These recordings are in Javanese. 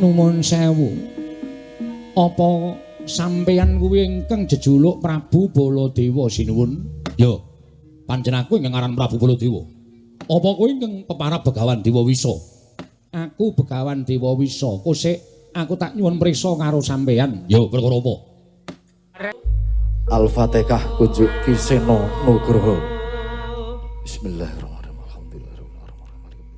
Nuwun sewu. Apa sampeyan kuwi ingkang jejuluk Prabu Baladewa sinuwun? Ya, pancen aku ingkang aran Prabu Baladewa. Apa kowe ingkang peparab Begawan Dewawisa? Aku Begawan Dewawisa. Kosek aku tak nyuwun prisa karo sampeyan. Ya, perkara apa? Al-Fatihah kunjuk Ki Seno Nugroho. Bismillahirrahmanirrahim. Alhamdulillahirabbil alamin.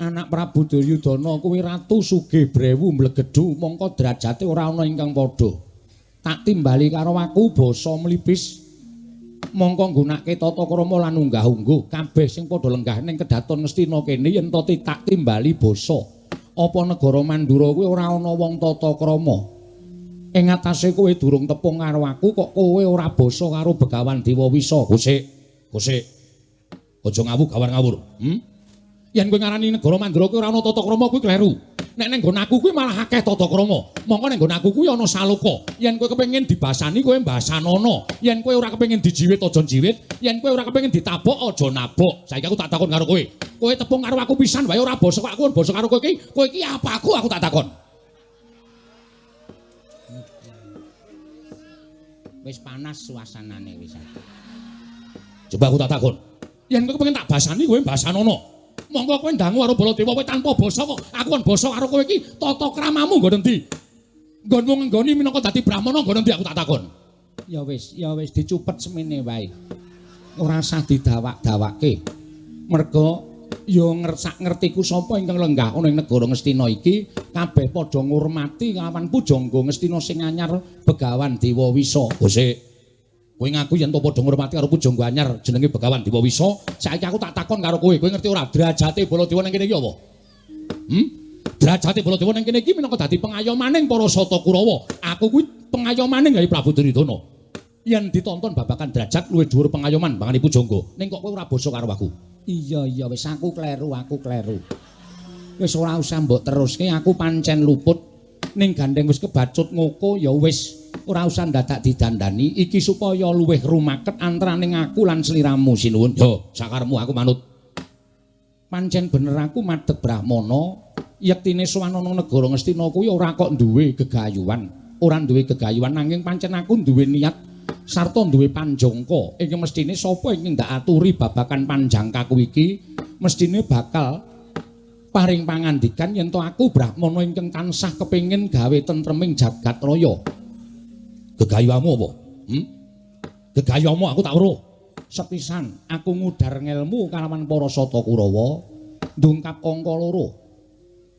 Anak Prabu Duryudana kuwi ratu sugih brewu mlegedhu mongko derajate ora ana ingkang padha. Tak timbali karo aku basa mlipis. Mongko nggunakake tata krama lan unggah-ungguh kabeh sing padha lenggah ning kedaton Ngastina kene yen to tak timbali basa. Apa negara Mandura kuwi ora ana wong tata krama? Ing atase kowe durung tepung karo aku kok kowe ora basa karo Begawan Dewawisa. Gosek, gosek. Aja ngawur gawan ngawur. Yen kowe ngarani negara Mandura kuwi ora ana tata krama kuwi kleru. Nek ning nggon aku kuwi malah akeh tata krama. Mongko ning nggon aku kuwi ana saloka. Yen kowe kepengin dibasani kowe mbasanono. Yen kowe ora kepengin dijiwit aja njiwit. Yen kowe ora kepengin ditabok aja nabok. Saiki aku tak takon karo kowe. Kowe tepung karo aku pisan wae ora basa kok aku basa karo kowe iki. Kowe iki apa aku aku tak takon. Wis panas suasanane wis. Coba aku tak takon. Yen kowe kepengin tak basani kowe mbasanono. Monggo kowe ndangu karo Baladewa kowe tanpa basa kok aku kon basa karo kowe iki tata kramamu nggon endi? Nggonmu nggoni minangka dadi brahmana nggon endi aku tak takon. Ya wis dicupet semene wae. Ora usah didawak-dawake. Merga ya ngersak ngertiku sapa ingkang lenggah ana ing negara Ngastina iki kabeh padha ngurmati lawan pujangga Ngastina sing anyar Begawan Dewawisa. Gosek. Kowe ngaku yen to padha ngurmati karo pujangga anyar jenenge Begawan Dewawisa, saiki aku tak takon karo kowe, kowe ngerti ora derajate Baladewa ning kene iki apa? Derajate Baladewa ning kene iki minangka dadi pengayomaning para Sata Kurawa. Aku kuwi pengayomaning gawe Prabu Duryudana. Yen ditonton babagan derajat luwih dhuwur pengayoman bangane pujangga. Ning kok kowe ora basa karo aku? Iya iya wis aku kleru, aku kleru. Wis ora usah mbok teruske, aku pancen luput. Ning gandeng wis kebacut ngoko ya wis. Ora usah dadak didandani iki supaya luwih rumaket antaraning aku lan sliramu sinuwun. Yo, sakarepmu aku manut. Pancen bener aku madhep brahmana, yektine sowan ana negara Ngastina kuwi ora kok duwe gegayuhan. Ora duwe gegayuhan nanging pancen aku duwe niat sarta duwe panjangka. Iki mestine sapa ingkang ndak aturi babagan panjangkaku iki mestine bakal paring pangandikan yen to aku brahmana ingkang tansah kepengin gawe tentreming jagat raya. Gegayuhamu apa? Gegayuhamu aku tak weruh. Sepisan aku ngudar ngelmu kalawan para Sata Kurawa ndungkap angka loro.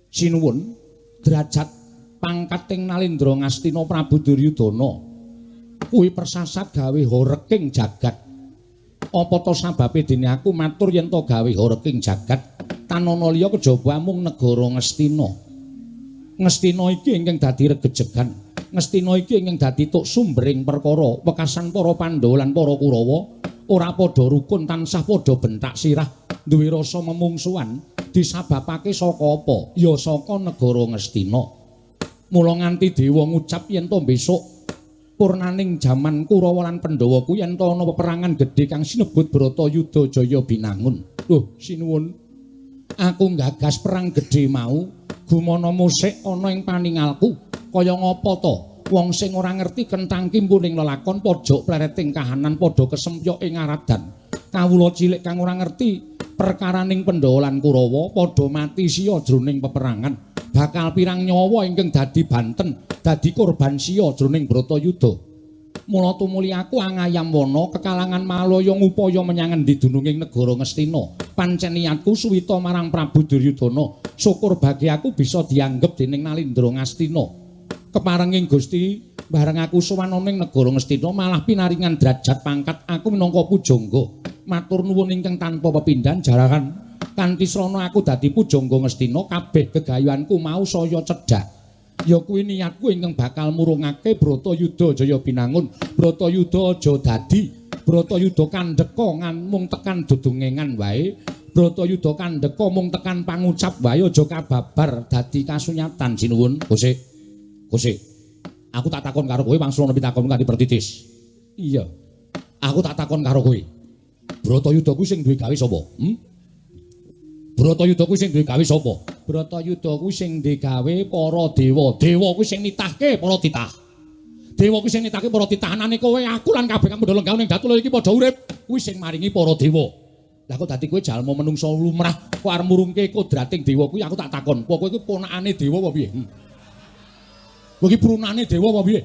Sinuwun derajat pangkat ing Nalendra Ngastina Prabu Duryudana kuwi persasat gawe horeking jagat. Apa to sababe dene aku matur yen to gawe horeking jagat tanana liya kejaba amung negara Ngastina. Ngastina iki ingkang dadi regejegan. Ngastina iki ingkang dadi tuk sumbering perkara wekasan para Pandhawa lan para Kurawa ora padha rukun tansah padha bentak sirah duwe rasa memungsuhan disababake saka apa? Ya saka negara Ngastina. Mula nganti dewa ngucap yen to besok purnaning jaman Kurawa lan Pandhawa kuwi yen to ana peperangan gedhe kang sinebut Bratayuda Jaya Binangun. Loh, sinuwun. Aku nggagas perang gedhe mau gumana musik ana ing paningalku. Kaya ngapa to? Wong sing ora ngerti kentang kimpuning lelakon pojok plereting kahanan padha kesempyok ing aradan. Kawula cilik kang ora ngerti perkaraning Pandhawa lan Kurawa padha mati siya jroning peperangan. Bakal pirang nyawa ingkang dadi banten, dadi korban siya jroning Bratayuda. Mula tumuli aku angayam wana kekalangan malaya ngupaya menyang endi dununging negara Ngastina. Pancen niatku suwita marang Prabu Duryudana. Syukur bagi aku bisa dianggep dening Nalendra Ngastina. Keparenging Gusti bareng aku sowan ana ing negara Ngastina malah pinaringan derajat pangkat aku minangka pujangga. Matur nuwun ingkang tanpa pepindhan jarahan kanthi srana aku dadi pujangga Ngastina kabeh gegayuhanku mau saya cedhak. Ya kuwi niatku ingkang bakal murungake Bratayuda Jaya Binangun. Bratayuda aja dadi Bratayuda kandheka mung tekan dodongengan wae. Bratayuda kandheka mung tekan pangucap wae aja kababar dadi kasunyatan. Sinuwun. Gosek. Gosek. Aku tak takon karo kowe wangsul ana pitakon kanthi pertitis. Iya. Aku tak takon karo kowe. Bratayuda kuwi sing duwe gawe sapa? Bratayuda kuwi sing duwe gawe sapa? Bratayuda kuwi sing duwe gawe para dewa. Dewa kuwi sing nitahke para titah. Dewa kuwi sing nitahke para titahanane kowe, aku lan kabeh kang padha lenggah ning Datulaya iki padha urip. Kuwi sing maringi para dewa. Lah kok dadi kowe jalma menungsa lumrah kok arep murungke kodrating dewa kuwi aku tak takon. Apa kowe iki ponakane dewa apa piye? Kowe iki prunane dewa apa piye?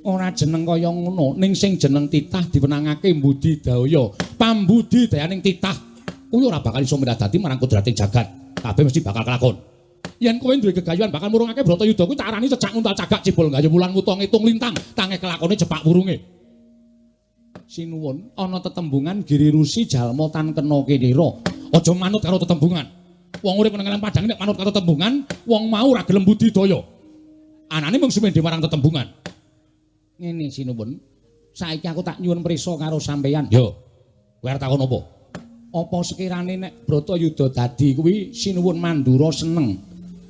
Ora jeneng kaya ngono, ning sing jeneng titah diwenangake mbudidaya. Pambudidayaning titah kuwi ora bakal iso miradati marang kodrating jagat. Kabeh mesti bakal kelakon. Yen kowe duwe gegayuhan bakal murungake Bratayuda kuwi tak arani cecak nguntal cagak cibul gayuh wulan wuta ngitung lintang, tange kelakone cepak wurunge. Sinuwun ana tetembungan Giri Rusi jalma tan kena kinira. Aja manut karo tetembungan. Wong urip nang padang nek manut karo tetembungan, wong mau ora gelem budidaya. Anane mung sumendhe marang tetembungan. Ngene sinuwun, saiki aku tak nyuwun prisa karo sampeyan. Yo. Kowe arep takon apa? Apa sekirane nek Bratayuda dadi kuwi sinuwun Mandura seneng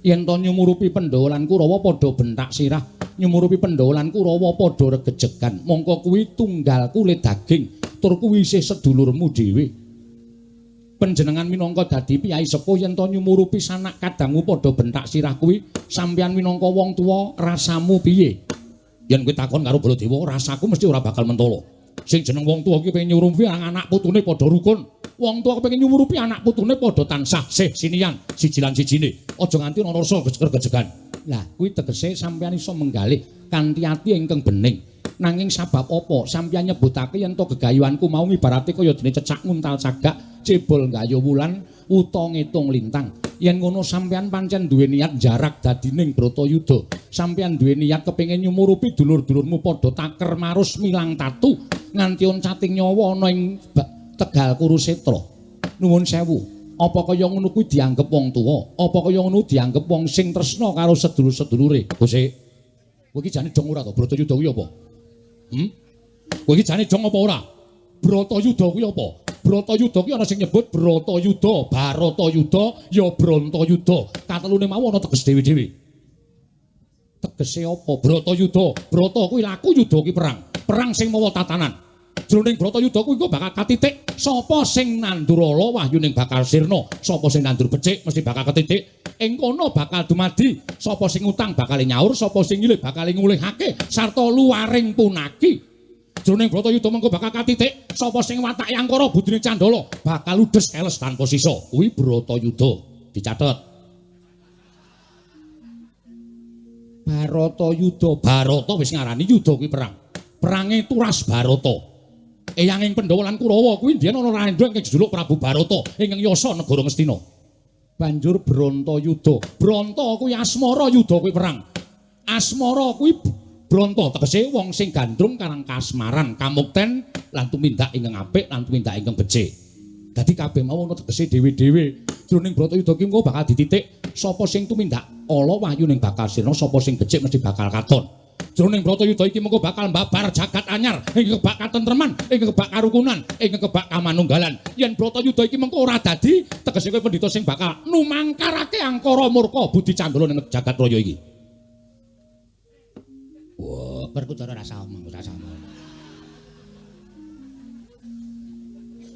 yen to nyumurupi Pandhawa lan Kurawa padha bentak sirah, nyumurupi Pandhawa lan Kurawa padha regejegan. Mongko kuwi tunggal kulit daging, tur kuwi isih sedulurmu dhewe. Panjenengan minangka dadi piyai sepuh yen to nyumurupi sanak kadangmu padha bentak sirah kuwi, sampeyan minangka wong tuwa rasamu piye? Yen kowe takon karo Baladewa, rasaku mesti ora bakal mentolo. Sing jeneng wong tuwa iki pengen nyurupi anak putune padha rukun. Wong tuwa kepengin nyumurupi anak putune padha tansah sih sinian siji lan sijine. Aja nganti ana rasa gejegan. Lah kuwi tegese sampeyan iso menggalih kanthi ati ingkang bening. Nanging sabab apa sampeyan nyebutake yen to gegayuhanku mau ibarate kaya dene cecak nguntal cagak, cebol gayuh wulan, wuta ngitung lintang. Yen ngono sampeyan pancen duwe niat jarak dadining Bratayuda. Sampeyan duwe niat kepengin nyumurupi dulur-dulurmu padha taker marus milang tatu nganti oncating nyawa ana ing Tegal Kurusetra. Nuwun sewu, apa kaya ngono kuwi dianggep wong tuwa? Apa kaya ngono dianggep wong sing tresna karo sedulur-sedulure? Gusti, kowe iki jane dong ora to? Bratayuda kuwi apa? Kowe iki jane dong apa ora? Bratayuda kuwi apa? Bratayuda kuwi ana sing nyebut Bratayuda, Baratayuda, ya Brantayuda. Katelune mau ana teges dhewe-dhewe. Tegese apa? Bratayuda. Brata kuwi laku, yuda kuwi perang. Perang sing mawa tatanan. Jroning Bratayuda kuwi engko bakal katitik sapa sing nandur ala wahyuning bakal sirna, sapa sing nandur becik mesti bakal ketitik. Ing kono bakal dumadi sapa sing utang bakal nyaur, sapa sing nyilih bakal ngulihake sarta luwaring punaki. Jroning Bratayuda mengko bakal katitik sapa sing watake angkara budine candala bakal ludes keles tanpa sisa. Kuwi Bratayuda. Dicatet. Baratayuda. Barata wis ngarani yuda kuwi perang. Perange turas Barata. Eyanging Pandhawa lan Kurawa kuwi mbiyen ana randha ingkang jejuluk Prabu Barata ingkang yasa negara Ngastina. Banjur Brantayuda. Branta kuwi asmara, yuda kuwi perang. Asmara kuwi branta tegese wong sing gandrung karang kasmaran, kamukten lan tumindak ingkang apik lan tumindak ingkang becik. Dadi kabeh mau ana tegese dhewe-dhewe. Jroning Bratayuda ki engko bakal dititik sapa sing tumindak ala wahyuning bakal sirna, sapa sing becik mesti bakal katon. Jroning Bratayuda iki mengko bakal mbabar jagat anyar, ing kebak katentreman, ing kebak karukunan, ing kebak kamanunggalan. Yen Bratayuda iki mengko ora dadi, tegese kowe pendhita sing bakal numangkarake angkara murka budi candala ning jagat raya iki. Wah, Werkudara rasa omong, rasa omong.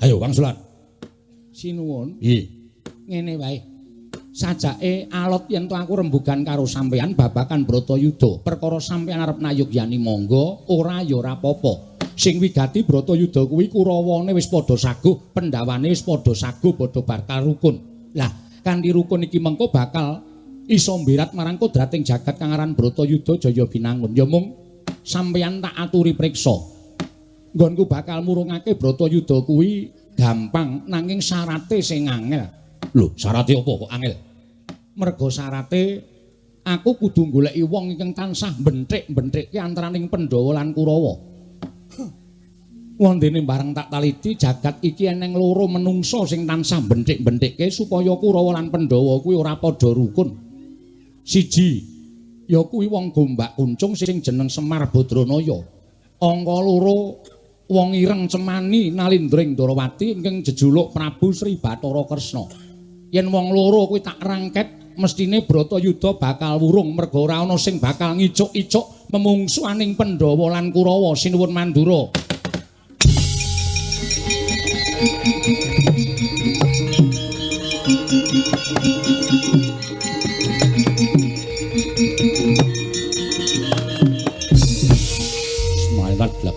Ayo wangsulan. Sinuwun. Piye? Ngene wae. Sajake alot yen to aku rembugan karo sampeyan babakan Bratayuda. Perkara sampeyan arep nayugyani monggo, ora ya ora apa-apa. Sing wigati Bratayuda kuwi Kurawane wis padha saguh, Pandhawane wis padha saguh, padha bakal rukun. Lah, kanthi rukun iki mengko bakal iso mbirat marang kodrating jagat kang aran Bratayuda Jaya Binangun. Ya mung sampeyan tak aturi priksa. Nggonku bakal murungake Bratayuda kuwi gampang, nanging syarate sing angel. Lho, syarate apa kok angel? Mergo syarate aku kudu goleki wong ingkang tansah benthik-benthikke antaraning Pandhawa lan Kurawa. Wondene bareng tak taliti jagat iki eneng loro menungsa sing tansah benthik-benthikke supaya Kurawa lan Pandhawa kuwi ora padha rukun. Siji, ya kuwi wong Gombak Kuncung sing jeneng Semar Badranaya. Angka loro, wong ireng cemani Nalindring Ndorowati ingkang jejuluk Prabu Sri Bathara Kresna. Yen wong loro kuwi tak rangket, mestine Bratayuda bakal wurung merga ora ana sing bakal ngicuk-icuk memungsuaning Pandhawa lan Kurawa. Sinuwun Mandura.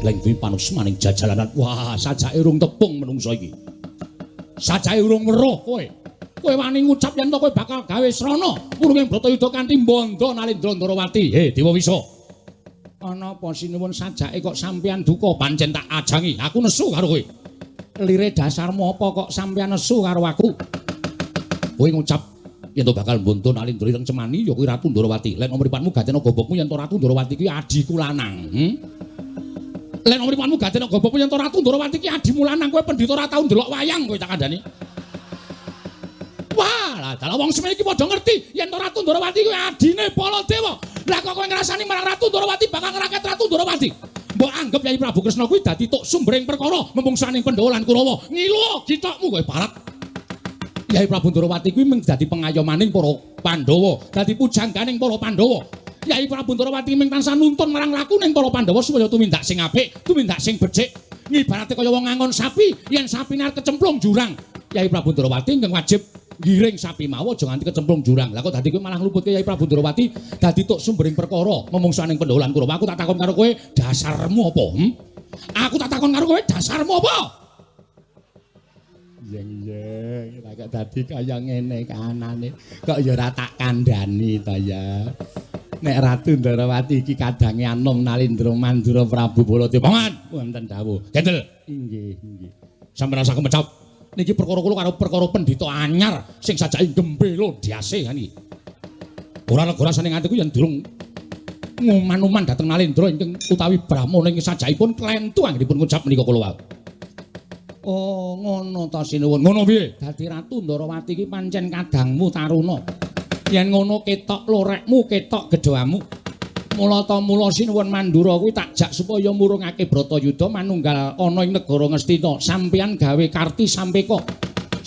Gleng dwi panusmaning jajalanan. Wah, sajake urung tepung menungso iki. Sajake urung weruh kowe. Kowe wani ngucap yen to kowe bakal gawe srana murunging Bratayuda kanthi mbandha Nalindra Ndarawati. He, Dewa Wisa. Ana apa sinuwun sajake kok sampeyan duka? Pancen tak ajangi, aku nesu karo kowe. Lire dasarmu apa kok sampeyan nesu karo aku? Kowe ngucap yen to bakal mbandha Nalindra ireng cemani ya kuwi Ratu Ndarawati. Lek mripatmu gatena gobokmu yen to Ratu Ndarawati kuwi adhiku lanang. Lek mripatmu gatena gobokmu yen to Ratu Ndarawati ki adhimu lanang, kowe pendhita ora tau ndelok wayang kowe tak kandhani. Wah, lah dalah wong semene iki padha ngerti yen to Ratu Ndarawati kuwi adine Baladewa. Lah kok kowe ngrasani marang Ratu Ndarawati bakal ngraket Ratu Ndarawati. Mbok anggap Yai Prabu Kresna kuwi dadi tok sumbering perkara memungsaning Pandhawa lan Kurawa. Ngilu githokmu kowe barat. Yai Prabu Ndarawati kuwi mung dadi pengayomaning para Pandhawa, dadi pujangganing para Pandhawa. Yai Prabu Ndarawati mung tansah nuntun marang lakuning para Pandhawa supaya tumindak sing apik, tumindak sing becik. Ngibarate kaya wong ngangon sapi, yen sapine arep kecemplung jurang. Yai Prabu Ndarawati ingkang wajib ngiring sapi mau aja nganti kecemplung jurang. Lah kok dadi kowe malah ngluputke Yai Prabu Ndarawati dadi tok sumbering perkara memungsaning Pandhawa lan Kurawa. Aku tak takon karo kowe, dasarmu apa? Aku tak takon karo kowe, dasarmu apa? Yeng-yeng, lah kok dadi kaya ngene kahanane. Kok ya ora tak kandhani ta ya. Nek Ratu Ndarawati iki kadange anom Nalindra Mandura Prabu Baladewa. Paman, wonten dawuh. Gendel. Inggih, inggih. Sampeyan rasa kemecap. Niki perkara kula karo perkara pendhita anyar sing sajake gembelo diase kan iki. Ora lega rasane atiku yen durung nguman-uman dhateng Nalindra ingkang utawi brahmana ing sajakipun klentu anggenipun ngucap menika kula wau. Oh, ngono ta sinuwun. Ngono piye? Dadi Ratu Ndarawati iki pancen kadangmu taruna. Yen ngono ketok lorekmu, ketok gedhamu. Mula ta mula sinuwun Mandura kuwi tak jak supaya murungake Bratayuda manunggal ana ing negara Ngastina. Sampeyan gawe karti sampeka.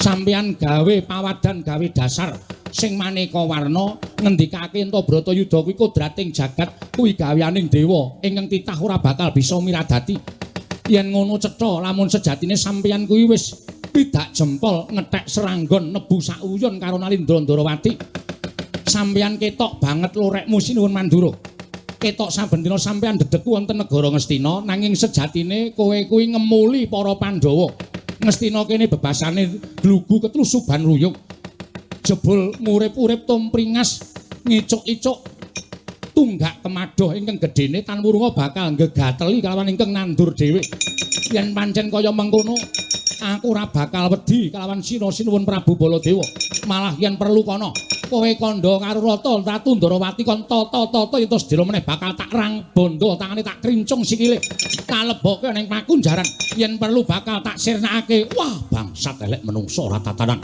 Sampeyan gawe pawadan, gawe dasar sing maneka warna ngendikake ento Bratayuda kuwi kodrating jagat kuwi gaweaning dewa ingkang titah ora bakal bisa miradati. Yen ngono cetha lamun sejatine sampeyan kuwi wis pidak jempol ngethek seranggon nebu sauyun karo Nalindra Ndarawati. Sampeyan ketok banget lorekmu sinuwun Mandura. Ketok saben dina sampeyan dedegku wonten negara Ngastina nanging sejatine kowe kuwi ngemuli para Pandhawa. Ngastina kene bebasane glugu ketlusuban ruyuk. Jebul ngurip-urip tumpringas ngicuk-icuk tunggak kemadoh ingkang gedene tan wurunga bakal nggegateli kalawan ingkang nandur dhewe. Yen pancen kaya mengkono aku ora bakal wedi kalawan sina sinuwun Prabu Baladewa. Malah yen perlu kono kowe kandha karo Rata Ratu Ndarawati kon tata-tata yen sedhela meneh bakal tak rang bondo tangane tak krincung sikile tak lebokke ning pakunjaran yen perlu bakal tak sirnakake. Wah, bangsat elek menungso ora tatanan.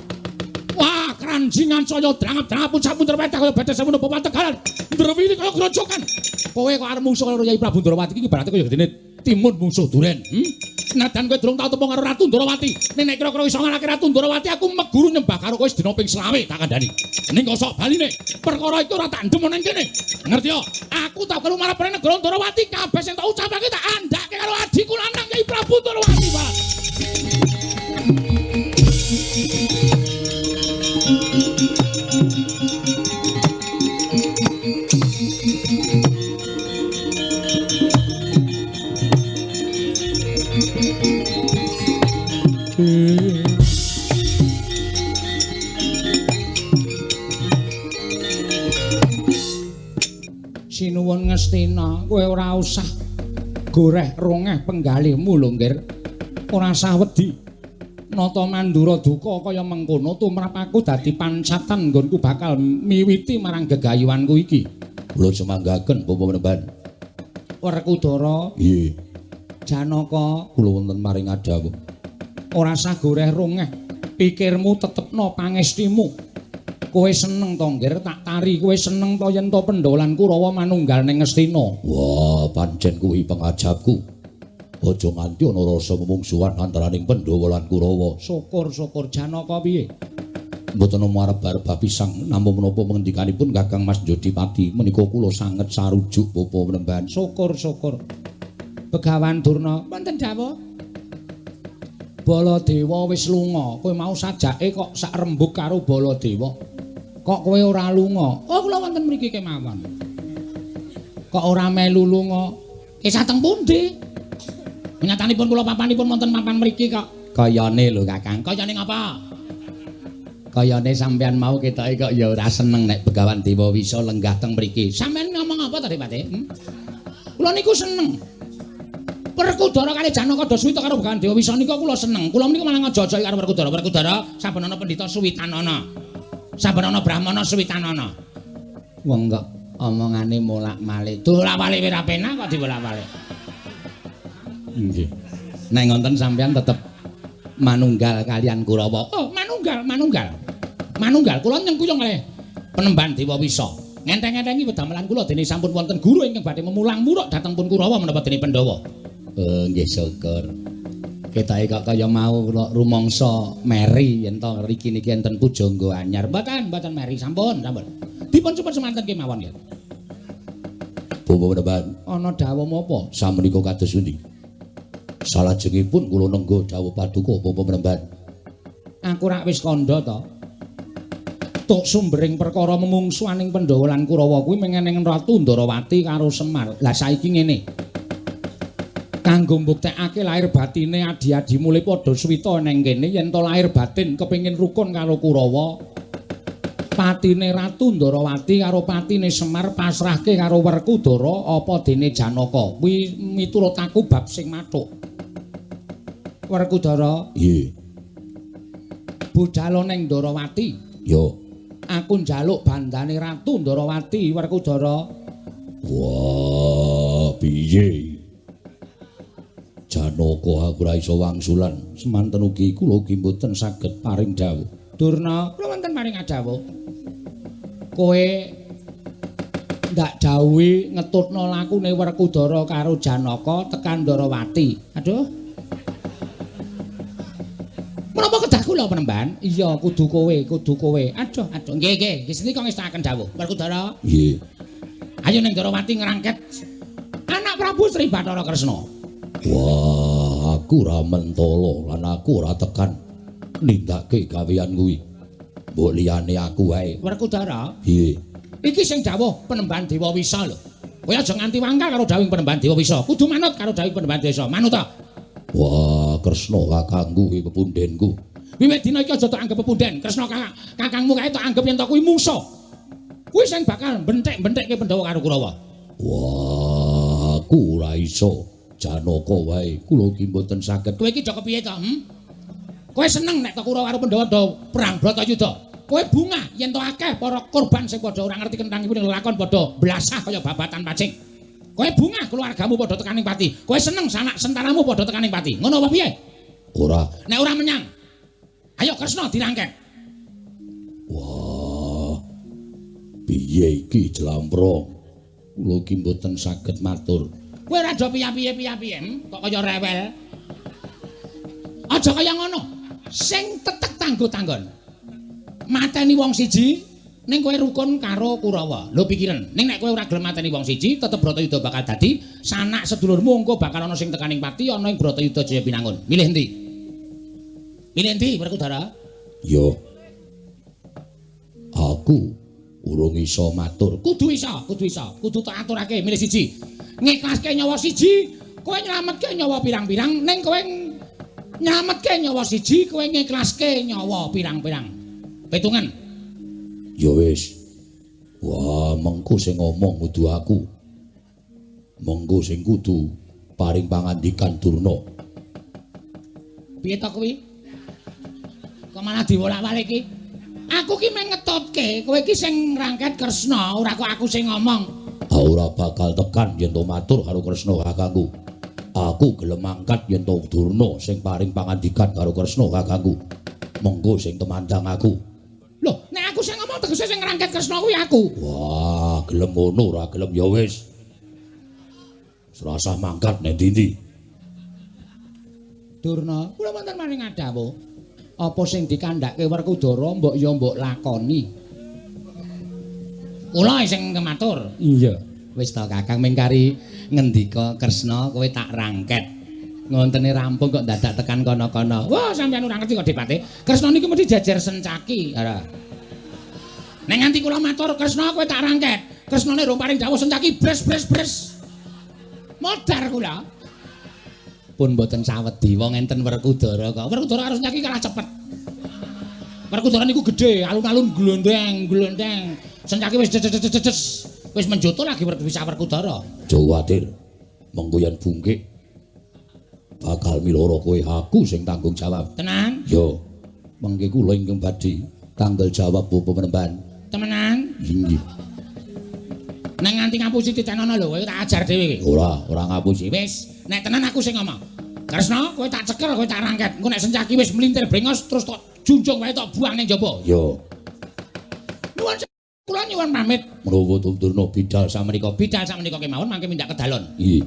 Wah, kranjingan saya drangap-drangap puncak-puncer petak kaya badas semono papan tegalan ndrewili kaya grojokan. Kowe kok arep mungsuh karo Yai Prabu Ndarawati iki ibarate kaya gedene timun mungsuh duren. Nadan kowe durung tau tepung karo Ratu Ndarawati. Nek kira-kira iso ngalahke Ratu Ndarawati aku meguru nyembah karo kowe sedina ping 25 tak kandhani. Ning kosok baline perkara iki ora tak ndem nang kene. Ngerti ya? Aku tak perlu marang negara Ndarawati kabeh sing tak ucapake tak andhake karo adhiku lanang Kyai Prabu Ndarawati, Pak. Sinuwun Ngastina, kowe ora usah goreh rongeh penggalihmu lho, Nggir. Ora usah wedi. Nata Mandura duka kaya mengkono tumrap aku dadi pancatan nggonku bakal miwiti marang gegayuhanku iki. Kula sumanggaken Bapak Penemban. Werkudara. Nggih. Janaka, kula wonten maring adhawuh. Ora usah goreh rongeh. Pikirmu tetepno pangestimu. Kowe seneng to, Nggir, tak tari. Kowe seneng to yen to Pandhawa lan Kurawa manunggal ning Ngastina. Wah, pancen kuwi pangajapku. Aja nganti ana rasa memungsuhan antaraning Pandhawa lan Kurawa. Syukur-syukur. Janaka piye? Mboten namung arep pisang namung menapa pengendikanipun Kakang Mas Jodipati menika kula sanget sarujuk Bapak Penemban. Syukur-syukur. Begawan Durna, wonten dawuh. Baladewa wis lunga. Kowe mau sajake kok sak rembug karo Baladewa. Kok kowe ora lunga? Oh, kula wonten mriki kemawon. Kok ora melu lunga? Sateng pundi? Nyatanipun kula papanipun wonten papan mriki kok. Kayane lho, Kakang. Kayane ngapa? Kayane sampean mau ketoke kok ya ora seneng nek Begawan Dewa Wisa lenggah teng mriki. Sampean ngomong apa tadi, Pak? Kula niku seneng. Werkudara kali Janaka do suwita karo Begawan Dewa Wisa nika kula seneng. Kula menika malah ngajojoki karo Werkudara. Werkudara saben ana pendhita suwitanana. Saben ana brahmana suwitanana. Wong kok omongane molak-malik. Dolak-walik ora penak kok diwolak-walik. Nggih. Nek ngonten sampean tetep manunggal kalian Kurawa. Oh, manunggal, manunggal. Manunggal kula nyengkuyung kalih Penemban Dewa Wisa. Ngenteng-entengi wedamelan kula dene sampun wonten guru ingkang badhe memulang muruk dhateng pun Kurawa menapa dene Pandhawa. Oh, nggih syukur. Ketoke kok kaya mau kula rumangsa meri yen to riki niki enten pujangga anyar. Mboten, mboten meri, sampun, sampun. Dipun supun semanten kemawon ya. Bapak Penemban, ana dawuh menapa? Samenika kados pundi? Salajengipun kula nengga dawuh paduka Bapak Penemban. Aku rak wis kandha to. Tuk sumbering perkara memungsuaning Pandhawa lan Kurawa kuwi mengeneng Ratu Ndarawati karo Semar. Lah saiki ngene. Kanggo mbuktekake lahir batine adi-adimu le padha suwita neng kene yen to lahir batin kepengin rukun karo Kurawa. Patine Ratu Ndarawati karo patine Semar pasrahke karo Werkudara apa dene Janaka. Kuwi miturut aku bab sing mathuk. Werkudara, nggih. Budhal neng Ndarawati. Yo. Aku njaluk bandane Ratu Ndarawati, Werkudara. Wah, piye? Janaka aku ora iso wangsulan. Semanten ugi kula ugi mboten saged paring dawuh. Durna, kula wonten paring dawuh. Kowe ndak dawuhi ngetutno lakune Werkudara karo Janaka tekan Ndarawati. Aduh. Menapa kedah kula Penemban? Iya, kudu kowe, kudu kowe. Aduh, aduh. Nggih, nggih. Nggih kok ngestakaken dawuh. Werkudara. Nggih. Ayo ning Ndarawati ngrangket anak Prabu Sri Bathara Kresna. Wah, aku ora mentala lan aku ora tekan nindakake gawean kuwi. Mbok liyane aku wae. Werkudara. Nggih. Iki sing dawuh Penemban Dewa Wisa lho. Kowe aja nganti wangkal karo dawuhing Penemban Dewa Wisa. Kudu manut karo dawuhing Penemban Dewa Wisa. Manut ta? Wah, Kresna kakangku kuwi pepundhenku. Wiwit dina iki aja tok anggep pepunden. Kresna kakangmu kae tok anggep yen to kuwi mungsuh. Kuwi sing bakal benthek-benthekke Pandhawa karo Kurawa. Wah, aku ora iso. Janaka wae kula iki mboten saged. Kowe iki do kepiye to? Kowe seneng nek to Kurawa karo Pandhawa do perang Bratayuda. Kowe bungah yen to akeh para korban sing padha ora ngerti kentang iku ning lelakon padha blasah kaya babatan pacing. Kowe bungah keluargamu padha tekaning pati. Kowe seneng sanak sentaramu padha tekaning pati. Ngono apa piye? Ora. Nek ora menyang. Ayo Kresna dirangket. Wah. Piye iki jlamprong? Kula iki mboten saged matur. Kowe ora do piye-piye kok kaya rewel. Aja kaya ngono. Sing tetek tanggo-tanggon. Mateni wong siji ning kowe rukun karo Kurawa. Lho pikiran, ning nek kowe ora gelem mateni wong siji, tetep Bratayuda bakal dadi sanak sedulurmu engko bakal ana sing tekaning pati ana ing Bratayuda Jaya Binangun. Milih endi? Milih endi Werkudara? Yo. Aku urung iso matur. Kudu iso, kudu iso. Kudu tak aturake milih siji. Ngiklaske nyawa siji, kowe nyelametke nyawa pirang-pirang, ning kowe nyelametke nyawa siji, kowe ngiklaske nyawa pirang-pirang. Pitungan. Ya wis. Wah, mengko sing ngomong kudu aku. Mengko sing kudu paring pangandikan Durna. Piye to kuwi? Kok malah diwolak-walik iki? Aku ki mung ngetutke, kowe iki sing ngrangket Kresna, ora kok aku sing ngomong. Ora bakal tekan yen to matur karo Kresna kakangku. Aku gelem mangkat yen to Durna sing paring pangandikan karo Kresna kakangku. Mengko sing temandang aku. Loh, nek aku sing ngomong tegese sing ngrangket Kresna kuwi aku. Wah, gelem ngono ora gelem ya wis. Serasah mangkat nek ndi-ndi. Durna, kula wonten maring dawuh. Apa sing dikandhake Werkudara mbok ya mbok lakoni. Kula sing matur. Iya. Wis to Kakang mengkari ngendika Kresna kowe tak rangket. Ngontene rampung kok dadak tekan kono-kono. Wah, sampeyan ora ngerti kok Dipate. Kresna niku mesti jejer Sencaki. Ora. Nek nganti kula matur Kresna kowe tak rangket. Kresnane rong paring dawuh Sencaki bres bres bres. Modar kula. Pun mboten sawedi wong enten Werkudara kok. Werkudara karo Sencaki kalah cepet. Werkudara niku gedhe, alun-alun glondeng, glondeng. Sencaki wis ces wis menjoto lagi bisa Werkudara. Aja kuwatir. Mengko yen bungkik bakal miloro kowe, aku sing tanggung jawab. Tenan? Yo. Mengke kula ingkang badhe tanggal jawab Bapak Penemban. Temenan? Inggih. Nek nganti ngapusi titenono lho, kowe tak ajar dhewe iki. Ora, ora ngapusi. Wis, nek tenan aku sing ngomong. Kresna, kowe tak cekel, kowe tak rangket. Engko nek Sencaki wis mlintir brengos terus tok junjung wae tok buang ning jaba. Yo. Nuwun kula nyuwun pamit. Menawa Durna bidal samenika, bidal samenika kemawon mangke mindak kedalon. Nggih.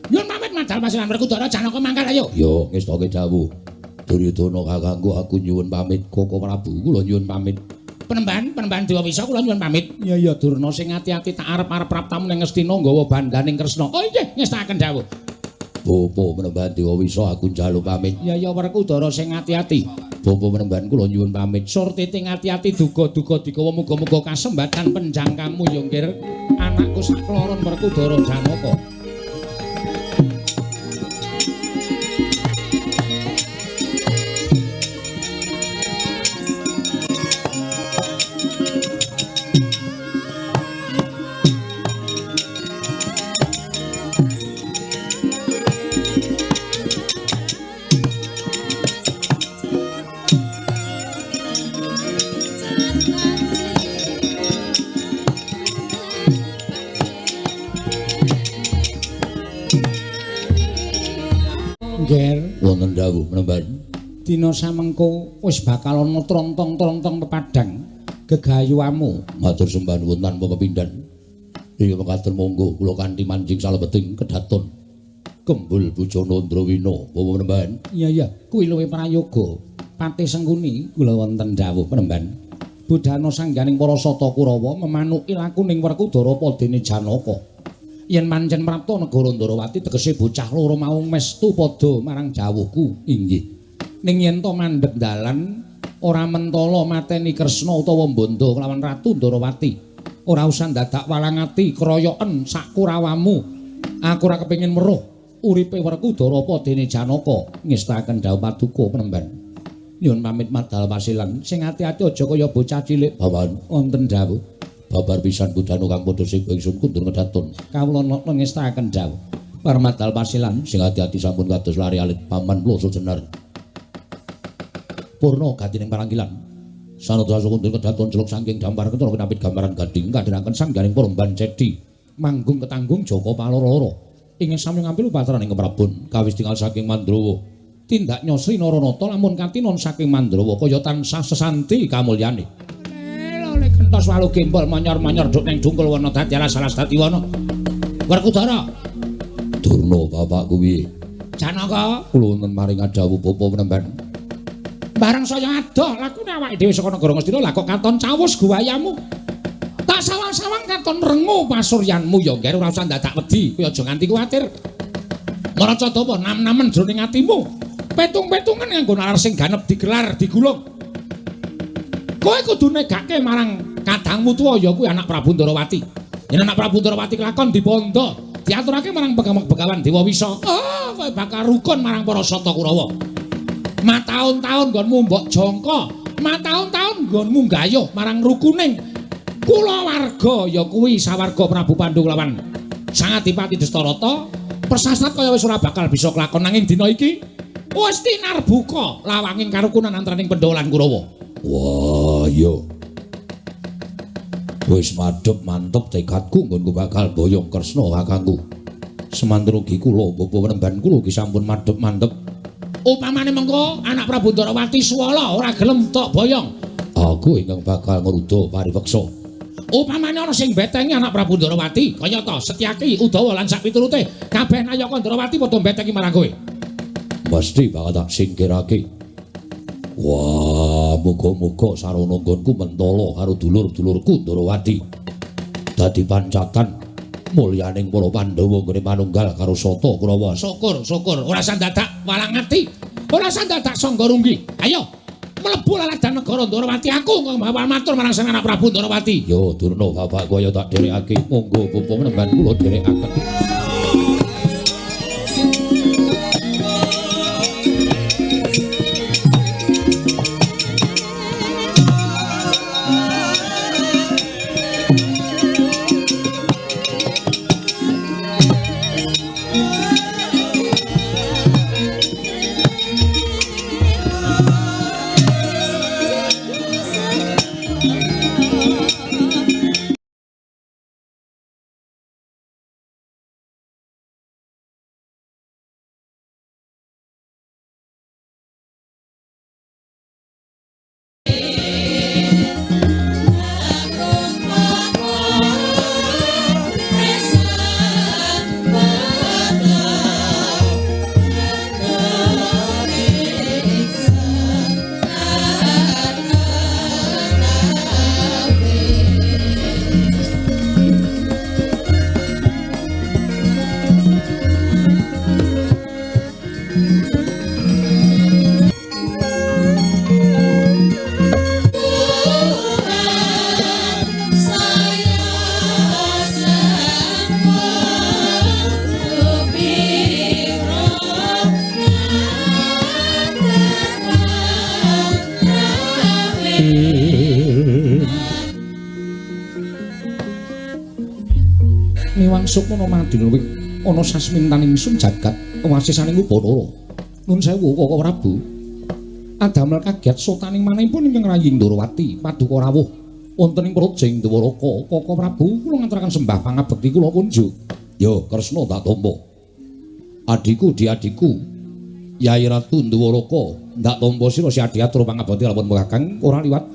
Nyuwun pamit madal pasiran Werkudara Janaka mangkat ayo. Yo, ngestoke dawuh. Duryudana kakangku aku nyuwun pamit, Koko Prabu kula nyuwun pamit. Penemban, penemban Dewa Wisa kula nyuwun pamit. Iya iya Durna sing ati-ati tak arep-arep praptamu ning Ngastina nggawa bandaning Kresna. Oh inggih, ngestakaken dawuh. Bapa Penemban Dewa Wisa aku njaluk pamit. Iya iya Werkudara sing ati-ati. Bapa Penemban kula nyuwun pamit. Surtiti ati-ati duga-duga digawa muga-muga kasembatan penjangkamu ya nggir anakku sakloron Werkudara Janaka. Nger, wonten dawuh Penemban. Dina samengko wis bakal ana trontong-trontong pepadang gegayuhamu. Matur sembah nuwun tanpa pepindhan. Iya mekaten monggo kula kanthi manjing salebeting kedaton Kembul Bujana Ndrawina, Bapak Penemban. Iya iya, kuwi luwih prayoga. Patih Sengkuni kula wonten dawuh Penemban. Budhana sangganing para Sata Kurawa memanuki lakuning Werkudara padene Janaka. Yen pancen prapta negara Ndrawati tegese bocah loro mau mestu padha marang dawuhku. Inggih. Ning yen to mandheg dalan ora mentala mateni Kresna utawa mbandha kelawan Ratu Ndrawati. Ora usah dadak walang ati kroyoken sak kurawamu. Aku ora kepengin weruh uripe Werkudara padene Janaka. Ngestakaken dawuh paduka Penemban. Nyuwun pamit madal pasilan. Sing ati-ati aja kaya bocah cilik. Bawan wonten dawuh. Babar pisan budhana kang padha sing ingsun kundur ngedaton. Kawula nata ngestakaken dawuh. Parmadal pasilan sing ati-ati sampun kados lari alit paman ploso jenar. Purna gatining parangkilan. Sanata kundur kedaton celuk saking dampar ketara kinapit gambaran gading kadhiraken sangganing Poromban Cedi. Manggung ketanggung Jaka Paloro-loro. Ing sami ngampil upataraning Keprabon kawis tinggal saking Mandrawa. Tindak Nyosri Naranata lamun katinon saking Mandrawa kaya tansah sesanti kamulyane. Kentos walu gembol monyor-monyor duk ning dungkul wana dadi alas-alas dadi wana. Werkudara. Durna bapak kuwi. Janaka, kula wonten maring dawuh Bapak Penemban. Bareng saya adoh lakune awake dhewe saka negara Ngastina lah kok katon cawus guwayamu. Tak sawang-sawang katon rengu pasuryanmu ya ngger ora usah dadak wedi, kowe aja nganti kuwatir. Maraca dapa nam-namen jroning atimu. Petung-petungan nganggo nalar sing ganep digelar digulung. Kowe kudu negake marang kadangmu tuwa ya kuwi anak Prabu Ndrawati. Yen anak Prabu Ndrawati kelakon dibondo, diaturake marang begawan Dewa Wisa. Oh, kowe bakal rukun marang para Sata Kurawa. Mataun-taun nggonmu mbok jangka, mataun-taun nggonmu gayuh marang rukuning kulawarga ya kuwi sawarga Prabu Pandu lawan Sang Adipati Dastarata. Persasat kaya wis ora bakal bisa kelakon nanging dina iki wis tinarbuka lawanging karukunan antaraning Pandhawa lan Kurawa. Wah, iya. Wis madhep mantep tekadku nggonku bakal boyong Kresna kakangku. Semanten ugi kula Bapak Penemban kula ugi sampun madhep mantep. Upamane mengko anak Prabu Ndrawati suwala ora gelem tok boyong, aku ingkang bakal ngruda paripeksa. Upamane ana sing betengi anak Prabu Ndrawati, kaya ta Setyaki, Udawa lan sak piturute, kabeh nayaka Ndrawati padha betengi marang kowe. Mesti bakal tak singkirake. Wah, muga-muga sarana nggonku mentala karo dulur-dulurku Ndrawati. Dadi pancatan Mulyaning para Pandhawa nggone manunggal karo Sata Kurawa. Syukur, syukur. Ora usah dadak walang ati. Ora usah dadak sangga runggi. Ayo mlebu laladan negara Ndorowati aku matur marang Sang Anak Prabu Ndorowati. Yo Durna, bapakku ayo tak dherekake. Monggo bapa menemban kula dherekaken. Miwang sukmana madinulwing ana sasmintaning ingsun jagat wasisaning Upacara. Nun sewu Kaka Prabu. Adamel kaget sotaning manahipun ingkang rayi Ndorowati paduka rawuh wonten ing praja ing Dwaraka. Kaka Prabu kula ngaturaken sembah pangabekti kula kunjuk. Yo Kresna tak tampa. Adhiku diadhiku Yai Ratu Ndwaraka ndak tampa sira si adhi atur pangabekti kalawan Kakang ora liwat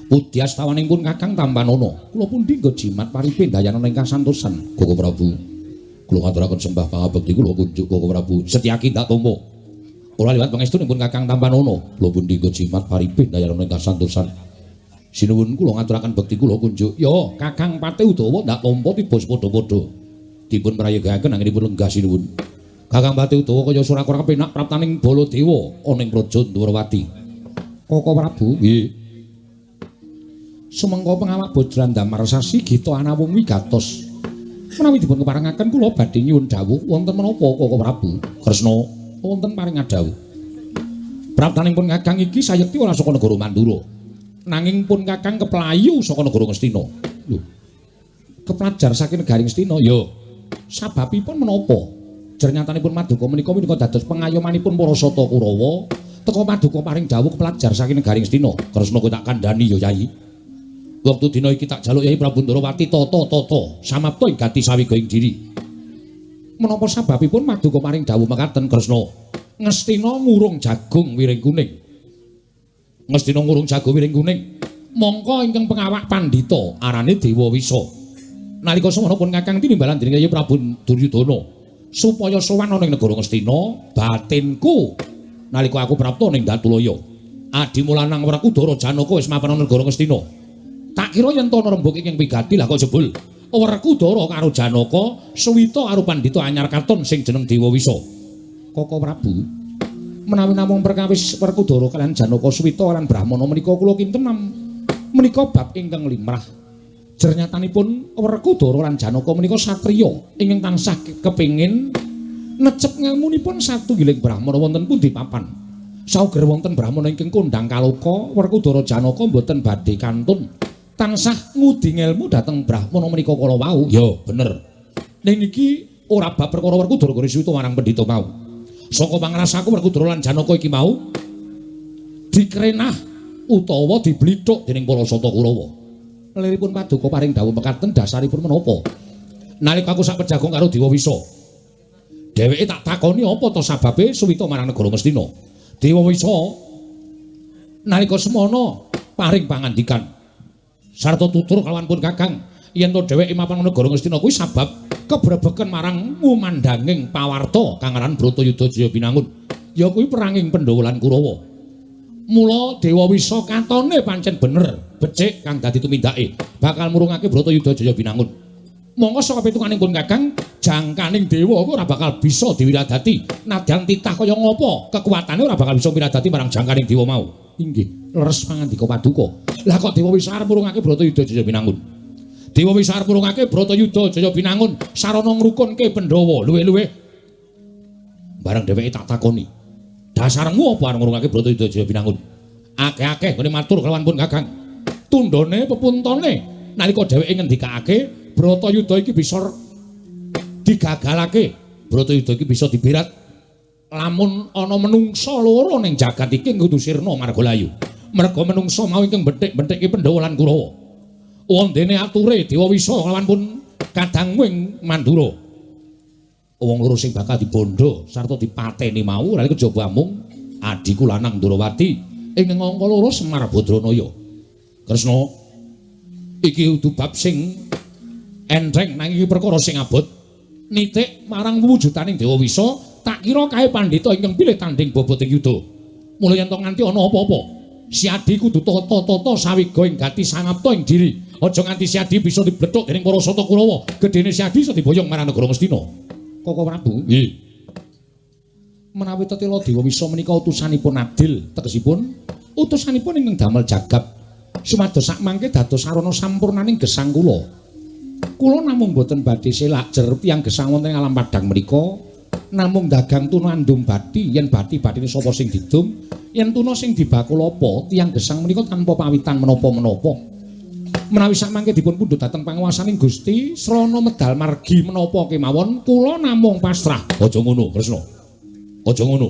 pudyastawan pun Kakang tampanana. Kula pundi nggo jimat paripe ndayanana ingkang santosan Kaka Prabu. Kula ngaturaken sembah pangabekti kula kunjuk Kaka Prabu. Setyaki ndak tampa. Ora liwat pangestunipun Kakang tampanana. Kula pundi nggo jimat paripe ndayanana ingkang santosan. Sinuwun kula ngaturaken bekti kula kunjuk. Yo Kakang Patih Udawa ndak tampa tiba padha-padha. Dipun prayogakaken anggenipun lenggah sinuwun. Kakang Patih Udawa kaya ora kurang penak praptaning Baladewa ana ing praja Ndwarawati. Kaka Prabu, nggih. Sumangga pengawak Bajra Damar Sasi Gita anawung wigatos. Menawi dipun keparengaken kula badhe nyuwun dawuh wonten menapa Kaka Prabu? Kresna wonten paring dawuh. Praptaning pun Kakang iki sayekti ora saka negara Mandura. Nanging pun Kakang keplayu saka negara Ngastina. Lho. Keplajar saking negari Ngastina? Ya. Sababipun menapa? Jernyatanipun Maduka menika menika dados pengayomanipun para Sata Kurawa. Teka Maduka paring dawuh keplajar saking negari Ngastina. Kresna kowe tak kandhani ya Yai. Wektu dina iki tak jaluk Yai Prabu Ndorowati tata-tata samapta ing gati sawiga ing diri. Menapa sababipun Maduka paring dawuh mekaten Kresna? Ngastina ngurung jagung wiring kuning. Ngastina ngurung jagung wiring kuning. Mongko ingkang pengawak pandhita arane Dewa Wisa. Nalika semana pun Kakang tinimbalan dening Yai Prabu Duryudana supaya sowan ana ing negara Ngastina, batinku nalika aku prapta ning Datulaya. Adimu lanang Werkudara Janaka wis mapan ana negara Ngastina. Tak kira yen to ana rembug ingkang wigati lah kok jebul Werkudara karo Janaka suwita karo pandhita anyar katon sing jeneng Dewa Wisa. Kaka Prabu, menawi namung perkawis Werkudara kaliyan Janaka suwita lan Brahmana menika kula kinten menika bab ingkang limrah. Jernyatanipun Werkudara lan Janaka menika satriya ingkang tansah kepingin necep ngelmunipun satunggiling Brahmana wonten pundi papan. Sauger wonten Brahmana ingkang kondhang kaloka, Werkudara Janaka mboten badhe kantun tansah ngudi ngelmu dhateng Brahmana menika kala wau. Ya, bener. Ning iki ora bab perkara Werkudara gore suwita marang pendhita mau. Saka pangrasaku Werkudara lan Janaka iki mau dikrenah utawa diblithuk dening para Sata Kurawa. Liripun paduka paring dawuh mekaten dasaripun menapa? Nalika aku sak pejagong karo Dewa Wisa, dheweke tak takoni apa to sababe suwita marang negara Ngastina. Dewa Wisa nalika semana paring pangandikan sarta tutur kalawan pun Kakang yen to dheweke mapan negara Ngastina kuwi sabab kebrebeken marang ngumandhanging pawarta kang aran Bratayuda Jaya Binangun, ya kuwi peranging Pandhawa lan Kurawa. Mula Dewa Wisa katone pancen bener becik kang dadi tumindake bakal murungake Bratayuda Jaya Binangun. Monggo saka pitunganing pun Kakang, jangkaning dewa ora bakal bisa diwiradati. Nadyan titah kaya ngapa, kekuatane ora bakal bisa wiradati marang jangkaning dewa mau. Inggih, leres pangandika paduka. Lah kok Dewa Wisa arep murungake Bratayuda Jaya Binangun? Dewa Wisa arep murungake Bratayuda Jaya Binangun sarana ngrukunke Pandhawa. Luwih-luwih bareng dheweke tak takoni. Dasarmu apa arep ngurungake Bratayuda Jaya Binangun? Akeh-akeh ngene matur kelawan pun Kakang. Tundhone pepuntone nalika dheweke ngendikake Bratayuda iki bisa digagalake, Bratayuda iki bisa dibirat lamun ana menungsa loro ning jagat iki kudu sirna marga layu. Merga menungsa mau ingkang bethik-bethike Pandhawa lan Kurawa. Wondene ature Dewa Wisa kelawan pun kadangmu ing Mandura. Wong loro sing bakal dibondo sarta dipateni mau ora kejaba amung adhiku lanang Ndrawati ing angka loro Semar Badranaya. Kresna, iki kudu bab sing entheng nanging iki perkara sing abot nitik marang wujudaning Dewa Wisa. Tak kira kae pandhita ingkang pilih tanding bobot ing yuda. Mula yen to nganti ana apa-apa, Siadi kudu tata-tata sawiga ing gati sangapta ing diri. Aja nganti Siadi bisa diblethuk dening para Sata Kurawa. Gedene Siadi iso diboyong marang negara Ngastina. Koko Prabu, nggih. Menawi tetela Dewa Wisa menika utusanipun adil, tegesipun utusanipun ingkang damel jagab sumados sakmangke dados sarana sampurnaning gesang kula. Kula namung boten badhe selak jer tiyang gesang wonten ing alam padhang mriku, namung dagang tuna andum bathi, yen bathi-bathine sapa sing didum, yen tuna sing dibakul apa, tiyang gesang menika tanpa pawitan menapa-menapa. Menawi sakmangke dipun pundhut dhateng panguwasaning Gusti, srana medal margi menapa kemawon, kula namung pasrah. Aja ngono, Kresna. Aja ngono.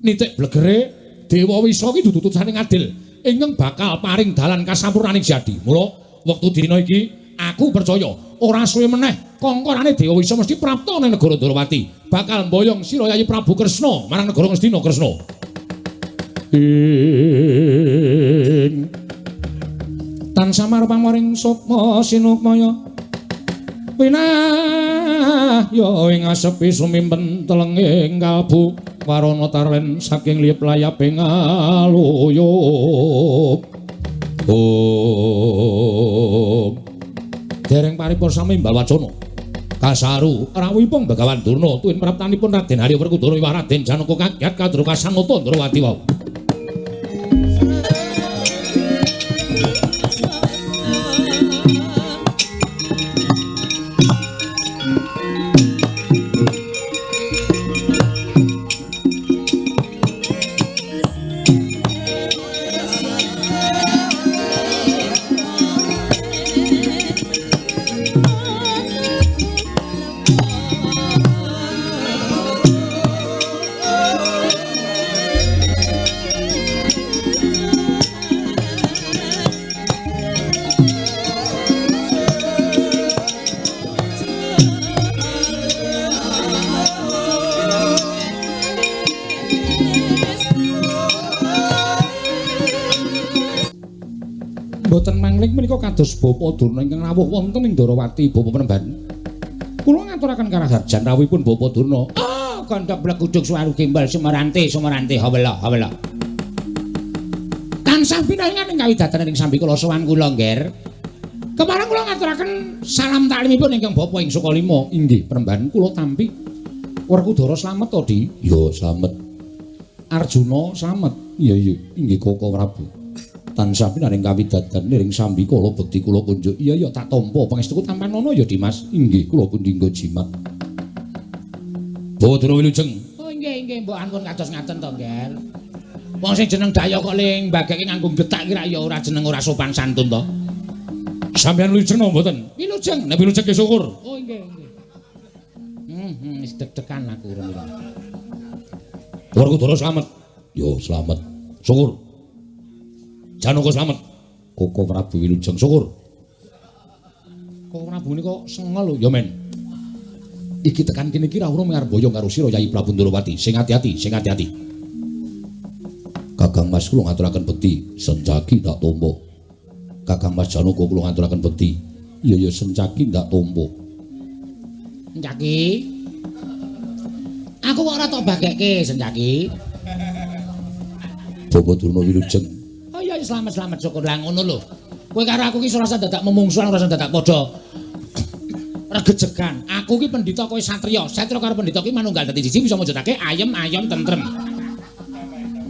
Nitik blegere Dewa Wisa iki dudu utusaning adil ingkang bakal paring dalan kasampurnaning Siadi. Mula wektu dina iki aku percaya ora suwe meneh kongkorane Dewa Wisa mesti prapta ning negara Ndrawati, bakal mboyong sira Yayi Prabu Kresna marang negara Ngastina. Kresna, ing tansah marpamoring sukma sinukmaya pinah ya ing asepi sumimpen telenging kalbu warana tarlen saking liyep layaping aluyup. Om dereng paripurna sami imbal wacana kasaru rawuhipun Begawan Durna tuwin praptanipun Raden Arya Werkudara wiwah Raden Janaka kagiat kadro kasanata Ndrawati wau. Mboten mangling menika kados Bapa Durna ingkang rawuh wonten ing Ndrawati Bapa Penemban. Kula ngaturaken karaharjan rawuhipun Bapa Durna. Ah, kandha blegudug suwaru gembal sumarante sumarante hawela hawela. Tansah pinaringan ing kawidadan ing sambikala sowan kula, Ngger. Kepareng kula ngaturaken salam taklimipun ingkang Bapa ing Sukalima. Inggih, Penemban kula tampi. Werkudara slamet to, Di? Ya, slamet. Arjuna slamet. Iya, iya, inggih Koko Prabu. Tansah pinaring kawidadan ning sambikala bekti kula kunjuk. Iya ya tak tampa pangestuku tampanana ya Dimas. Inggih kula pundi nggo jimat. Bawa Durna wilujeng. Oh inggih inggih mbok ampun kados ngaten to, Ngger. Wong sing jeneng Daya kok ling mbageke nganggo getak ki rak ya ora jeneng ora sopan santun to. Sampeyan wilujeng napa mboten? Wilujeng. Nek wilujeng ki syukur. Oh inggih inggih. Wis deg-degan aku urung. Werkudara slamet. Yo slamet. Syukur. Janaka slamet. Koko Prabu wilujeng syukur. Koko Prabu menika sengel lho ya men. Iki tekan kene iki ra urung arep boyong karo sira Yayi Prabu Ndrawati. Sing ati-ati, sing ati-ati. Kakang Mas kula ngaturaken bekti, sencaki tak tampa. Kakang Mas Janaka kula ngaturaken bekti. Iya ya sencaki ndak tampa. Sencaki. Aku kok ora tok bagekke Sencaki. Bapa Durna wilujeng. Oh iya slamet-slamet syukur lah ngono lho. Kowe karo aku ki ora usah dadak memungsuhan, ora usah dadak padha. Regejegan. Aku ki pendhita kowe satriya. Satriya karo pendhita ki manunggal dadi siji bisa mujudake ayem ayom tentrem.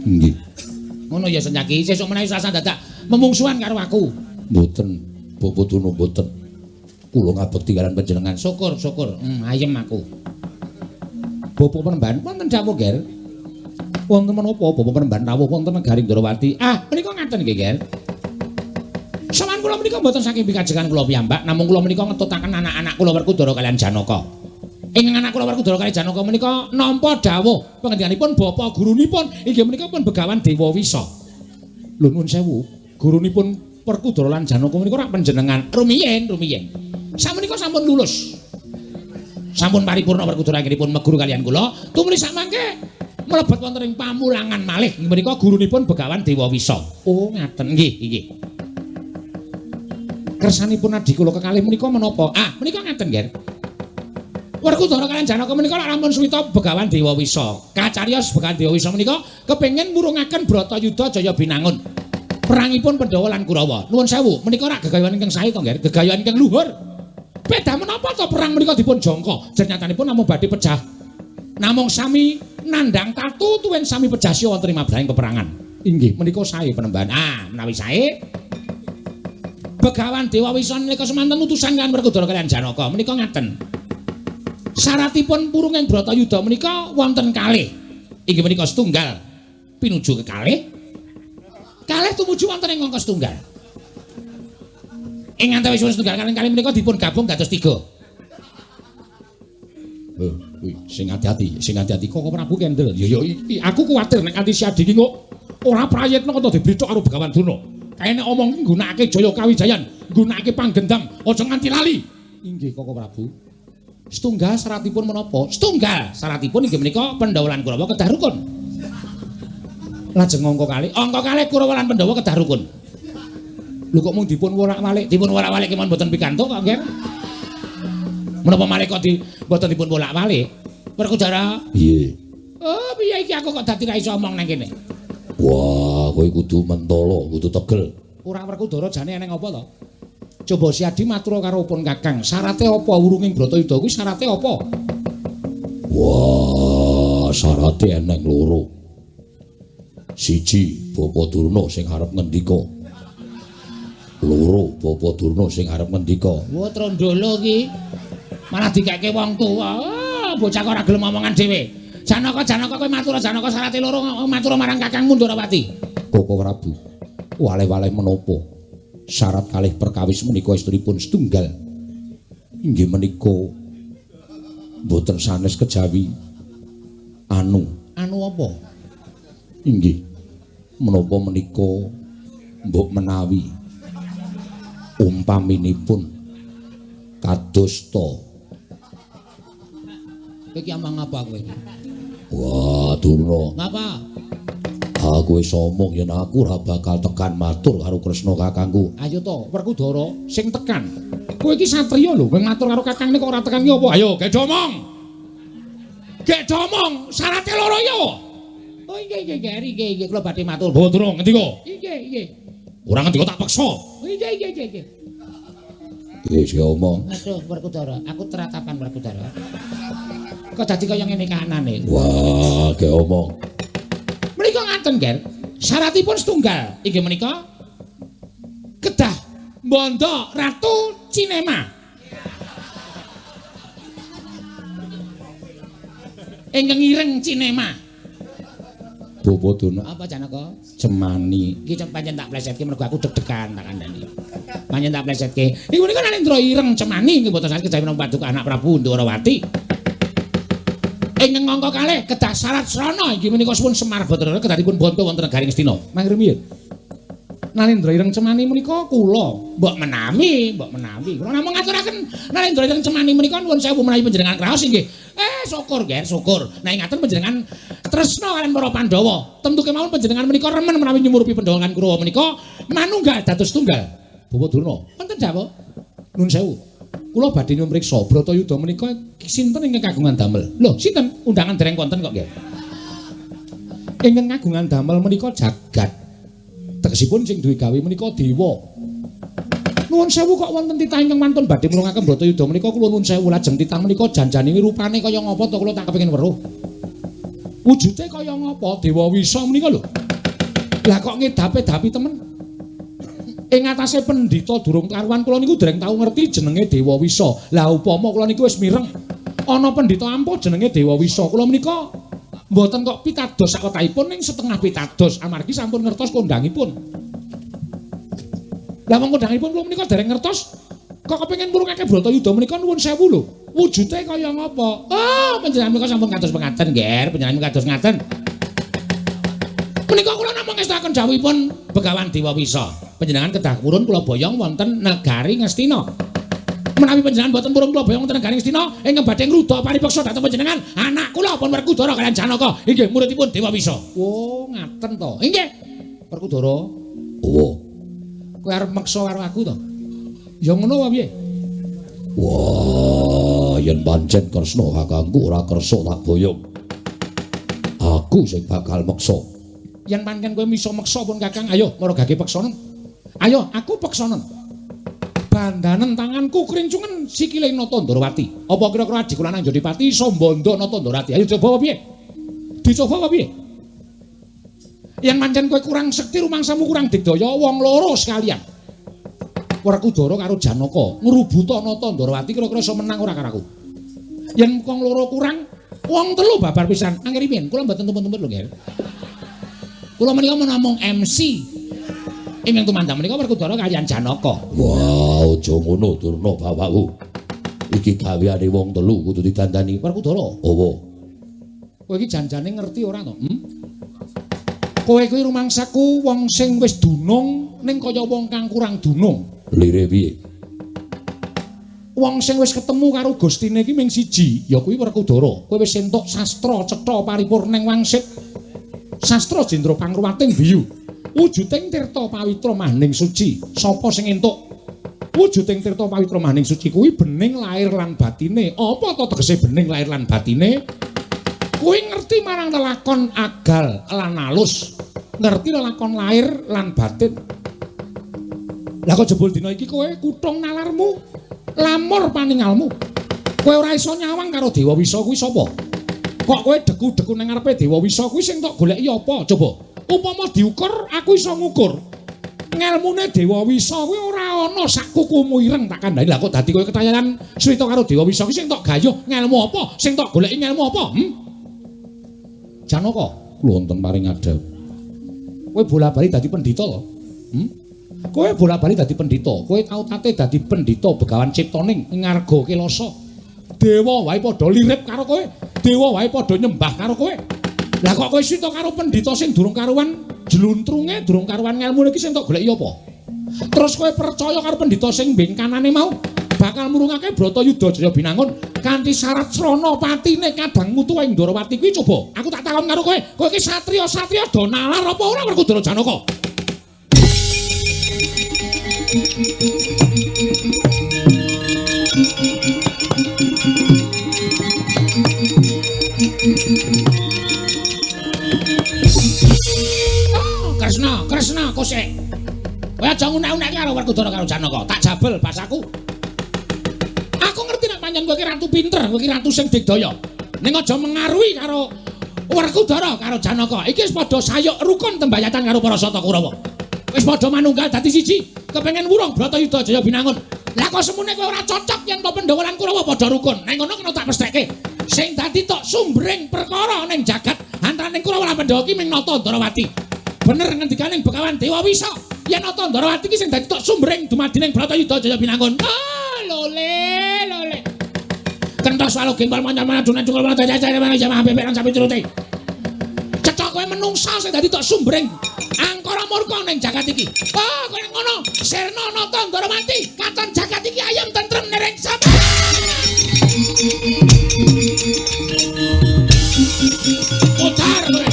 Nggih. Ngono ya Senyaki, sesuk menawi sasah dadak memungsuhan karo aku. Mboten, Bapak Durna mboten. Kula ngabekti kalian panjenengan. Syukur, syukur. Ayem aku. Bapak Penemban wonten dawuh, Ger. Wonten menapa Bapak Penemban rawuh wonten negari Ndrawati? Ah, menika ngaten nggih, Ger. Sawan kula menika mboten saking pikajengan kula piyambak, namung kula menika ngetutaken anak-anak kula Werkudara kalian Janaka. Ing anak kula Werkudara kalian Janaka menika nampa dawuh pangendikaanipun bapak gurunipun inggih menika pun Begawan Dewa Wisa. Lho nuwun sewu, gurunipun Werkudara lan Janaka menika rak panjenengan rumiyin, rumiyin. Samenika sampun lulus. Sampun paripurna Werkudara anggenipun meguru kalian kula, tumuli samangke mlebet wonten ing pamulangan malih menika gurunipun Begawan Dewa Wisa. Oh, ngaten nggih, nggih. Kersanipun adhi kula kekalih menika menapa? Ah, menika ngaten, Ger. Werkudara kalian Janaka menika lak rampun suwita Begawan Dewa Wisa. Kacariyos Begawan Dewa Wisa menika kepengin murungaken Bratayuda Jaya Binangun. Perangipun Pandhawa lan Kurawa. Nuwun sewu, menika rak gegayuhan ingkang sae to, Ger? Gegayuhan ingkang luhur. Beda menapa to perang menika dipun jangka? Jernyatanipun namung badhe pejah. Namung sami nandhang tatu tuwin sami pejah siya wonten ing mabrahing peperangan. Inggih, menika sae Penemban. Ah, menawi sae Begawan Dewa Wisa menika semanten utusan kan Werkudara kalian Janaka menika ngaten. Syaratipun purunging Bratayuda menika wonten kalih. Inggih menika setunggal pinuju kekalih. Kalih tumuju wonten ing angka setunggal. Ing antawisipun setunggal kalih kalih menika dipun gabung dados 3. Kuwi sing ati-ati, sing ati-ati kok Prabu kendel. Ya ya aku kuwatir nek nganti Siadi iki kok ora prayitna kok dibrithok karo Begawan Durna. Kae nek omong ki nggunakake Jaya Kawijayan, nggunakake panggendam, aja nganti lali. Inggih Koko Prabu. Setunggal syaratipun menapa? Setunggal syaratipun inggih menika Pandhawa lan Kurawa kedah rukun. Lajeng angka kalih, angka kalih Kurawa lan Pandhawa kedah rukun. Lho kok mung dipun wolak-walik, dipun wolak-walik kemawon mboten pikantuk kok, Nggih. Menapa malih kok di mboten dipun wolak-walik? Werkudara. Piye? Oh, piye iki aku kok dadi ra iso omong nang kene. Wah, kowe kudu mentolo, kudu tegel. Ora Werkudara jane eneng apa to? Coba Siadi matur karo pun Kakang, syarate apa wurunging Bratayuda kuwi syarate apa? Wah, syarate eneng loro. Siji, Bapak Durna sing arep ngendika. Loro, Bapak Durna sing arep ngendika. Wah, trondolo iki. Malah dikeke wong tuwa. Oh, bocah kok ora gelem omongan dhewe. Janaka, Janaka kowe matur Janaka syarate loro matur marang Kakangmu Ndrawati. Koko Prabu, waleh-waleh menapa? Syarat kalih perkawis menika estunipun setunggal. Inggih menika mboten sanes kejawi anu. Anu apa? Inggih. Menapa menika mbok menawi umpaminipun kados to. Kowe iki omong apa kowe iki? Wah, Durna. Ngapa? Aku wis omong yen aku ora bakal tekan matur karo Kresna kakangku. Ayo to, Werkudara sing tekan. Kowe iki satriya lho, kowe matur karo kakangne kok ora tekan ki apa? Ayo, gedhe omong. Gedhe omong, syarate loro ya. Oh nggih nggih nggih nggih nggih kula badhe matur. Bawa Durna ngendika? Nggih nggih. Ora ngendika tak peksa. Nggih nggih nggih nggih. Wis omong. Aduh, Werkudara, aku teratapan Werkudara. Kok dadi kaya ngene kahanane? Wah, ge omong. Menika ngaten, Ger. Syaratipun setunggal. Inggih menika kedah mbondo Ratu Cinema. Ingkang ireng Cinema. Bapak Durna. Apa Janaka? Cemani. Iki pancen tak plesetke mergo aku deg-degan tak kandhani. Pancen tak plesetke. Iku menika Nalendra ireng Cemani nggih mboten saged kejawi menapa paduka anak Prabu Ndrawati. Ingkang angka kalih kedah syarat srana inggih menika suwun Semar Bathara kedahipun bonto wonten negari Ngastina. Mangke rumiyin. Nalendra ireng Cemani menika kula mbok menawi, mbok menawi. Kula namung ngaturaken Nalendra ireng Cemani menika nuwun sewu menawi panjenengan kraos inggih. Syukur Ger, syukur. Nek ngaten panjenengan tresna kaliyan para Pandhawa. Tentu kemawon panjenengan menika remen menawi nyumurupi Pandhawa lan Kurawa menika manunggal dados tunggal. Bapak Durna, wonten dawuh. Nuwun sewu. Kula badhe nyuwun priksa Bratayuda menika sinten ingkang kagungan damel? Lho, sinten? Undangan dereng wonten kok nggih. Ingkang kagungan damel menika jagat. Tegesipun sing duwe gawe menika dewa. Nuwun sewu kok wonten titah ingkang wantun badhe murungaken Bratayuda menika kula nuwun sewu lajeng titah menika janjane rupane kaya ngapa to kula tak kepengin weruh. Wujude kaya ngapa Dewa Wisa menika lho. Lah kok ngedape-dapi temen. Ing atase pendhita durung karuan kula niku dereng tau ngerti jenenge Dewa Wisa. Lah upama kula niku wis mireng ana pendhita ampuh jenenge Dewa Wisa. Kula menika mboten kok pitados sakwetahipun ning setengah pitados amargi sampun ngertos kondangipun. Lah wong kondangipun kula menika dereng ngertos kok kepengin murungake Bratayuda menika nuwun sewu lho. Wujude kaya ngapa? Oh, panjenengan menika sampun kados pengaten, Nger. Panjenengan kados ngaten. Menika kula namung ngestakaken dawuhipun Begawan Dewa Wisa. Panjenengan kedah purun kula boyong wonten negari Ngastina. Menawi panjenengan boten purun kula boyong wonten negari Ngastina ingkang badhe ngruda paripeksa dhateng panjenengan, anak kula pun Werkudara kaliyan Janaka inggih muridipun Dewa Wisa. Oh, ngaten to. Inggih. Werkudara. Oh. Kowe arep meksa karo aku to? Ya ngono wae piye? Wah, yen pancen Kresna kakangku ora kersa tak boyong. Aku sing bakal meksa. Yen pancen kowe iso meksa pun Kakang, ayo maragake peksanen. Ayo aku peksanen. Bandanen tanganku krincungen sikile Nata Ndorowati. Apa kira-kira adhiku lanang Jodipati iso mbondo Nata Ndorowati? Ayo coba apa piye? Dicoba apa piye? Yen pancen kowe kurang sekti rumangsamu kurang digdaya wong loro sekalian. Werkudara karo Janaka ngrubuta Nata Ndorowati kira-kira iso menang ora karo aku? Yen wong loro kurang, wong telu babar pisan. Angger piye? Kula mboten tumpun-tumpun lho, Nggih. Kula menika namung MC. Ingkang tumandang menika Werkudara kaliyan Janaka. Wah, aja ngono Durna bapakku. Iki gaweane wong telu kudu didandani. Werkudara. Apa? Kowe iki janjane ngerti ora to? Hmm? Kowe kuwi rumangsaku wong sing wis dunung ning kaya wong kang kurang dunung. Lire piye? Wong sing wis ketemu karo Gustine iki ming siji, ya kuwi Werkudara. Kowe wis entuk sastra cetha paripurning wangsit. Sastra jendra pangruwating biyu. Wujuding tirta pawitra mahning suci. Sapa sing entuk wujuding tirta pawitra mahning suci kuwi bening lahir lan batine. Apa to tegese bening lahir lan batine? Kuwi ngerti marang lelakon agal lan alus, ngerti lelakon lahir lan batin. Lah kok jebul dina iki kowe kutung nalarmu, lamur paningalmu. Kowe ora iso nyawang karo Dewa Wisa kuwi sapa? Kok kowe deku-deku nang ngarepe Dewa Wisa kuwi sing tok goleki apa? Coba. Upama diukur, aku iso ngukur. Ngelmune Dewa Wisa kuwi ora ana sak kukumu ireng tak kandhani. Lah kok dadi kowe ketayanan crita karo Dewa Wisa kuwi sing tok gayuh ngelmu apa? Sing tok goleki ngelmu apa? Hmm? Janaka, kula wonten paring adhep. Kowe bola-bali dadi pendhita to? Hmm? Kowe bola-bali dadi pendhita. Kowe tau tate dadi pendhita Begawan Ciptaning ngarga Kelasa. Dewa wae padha lirip karo kowe. Dewa wae padha nyembah karo kowe. Lah kok kowe sita karo pendhita sing durung karuan jluntrunge, durung karuan ngelmune iki sing tok goleki apa? Terus kowe percaya karo pendhita sing bengkanane mau bakal murungake Bratayuda Jaya Binangun kanthi syarat srana patine kadang mutu ing Ndorowati kuwi coba. Aku tak takon karo kowe, kowe iki satriya-satriya do nalar apa ora Werkudara Janaka? Kresna, Kresna kosek. Kowe aja ngunek-unekke karo Werkudara karo Janaka. Tak jabel basaku. Aku ngerti nek pancen kowe iki ratu pinter, kowe iki ratu sing digdaya. Ning aja mengaruhi karo Werkudara karo Janaka. Iki wis padha sayuk rukun tembayatan karo para Sata Kurawa. Wis padha manunggal dadi siji, kepengin wurung Bratayuda Jaya Binangun. Lah kok semune kowe ora cocok yen to Pandhawa lan Kurawa padha rukun. Ning ngono kena tak mestheke. Sing dadi tok sumbering perkara ning jagat antaraning Kurawa lan Pandhawa iki ming Nata Ndorowati. Bener ngendikaning Begawan Dewa Wisa yen Nata Ndorowati iki sing dadi tok sumbering dumadining Bratayuda Jaya Binangun. Ah, lole lole. Kentos walu gempal manyan-manyan dunan cungkul manyan jaya jaya jaya bebek lan sapi turute. Cetha kowe menungsa sing dadi tok sumbering angkara murka ning jagat iki. Oh, kowe ngono. Sirna Nata Ndorowati katon jagat iki ayem tentrem nering sapa. Putar kowe.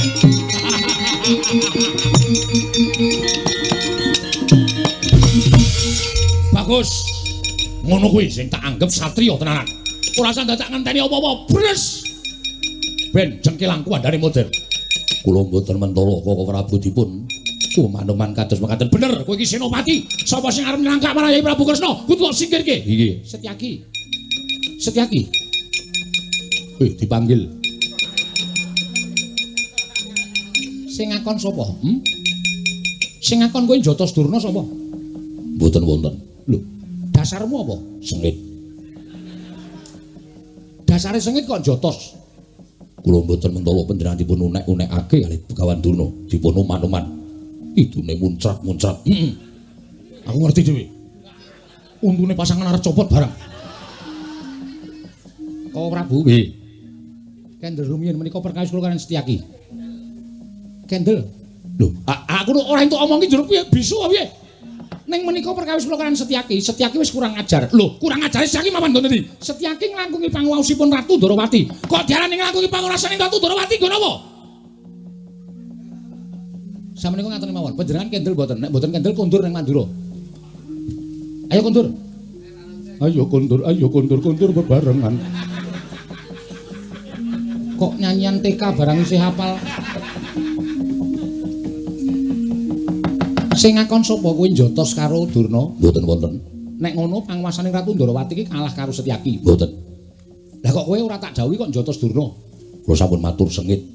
Bagus. Ngono kuwi sing tak anggap satriya tenanan. Ora usah dadak ngenteni apa-apa. Bres. Ben jengkelangku andane model. Kula mboten mentala Koko Prabu dipun Uman-uman kados mekaten. Bener, kowe iki Senopati. Sapa sing arep nangkap marang Yai Prabu Kresna? Kudu kok singkirke. Iki Setyaki. Setyaki. Dipanggil. Sing ngakon sapa? Sing ngakon kowe njotos Durna sapa? Mboten wonten. Lho, dasarmu apa? Sengit. Dasare sengit kok njotos? Kula mboten mentala panjenengan dipun unek-unekake kalih Begawan Durna, dipun uman-uman. Idune muncrat-muncrat. Aku ngerti dhewe. Untune pasangan arep copot barang. Kau Prabu, nggih. Kendel rumiyin menika perkawis kula kaliyan Setyaki. Kendel. Lho, aku ora entuk omong ki njur piye bisu apa piye? Ning menika perkawis kula kaliyan Setyaki, Setyaki wis kurang ajar. Lho, kurang ajare Setyaki mawon nggon endi? Setyaki nglangkungi panguwaosipun Ratu Ndorowati. Kok diarani nglangkungi panguwasane Ratu Ndorowati nggon apa? Samenika ngaten mawon, panjenengan kendel mboten? Nek mboten kendel kondur ning Mandura. Ayo kondur. Ayo kondur, ayo kondur, kondur bebarengan. Kok nyanyian TK barang isih hafal. Sing ngakon sapa kowe njotos karo Durna? Mboten wonten. Nek ngono panguwasane Ratu Ndorowati iki kalah karo Setyaki. Mboten. Lah kok kowe ora tak dawuhi kok njotos Durna? Kula sampun matur sengit.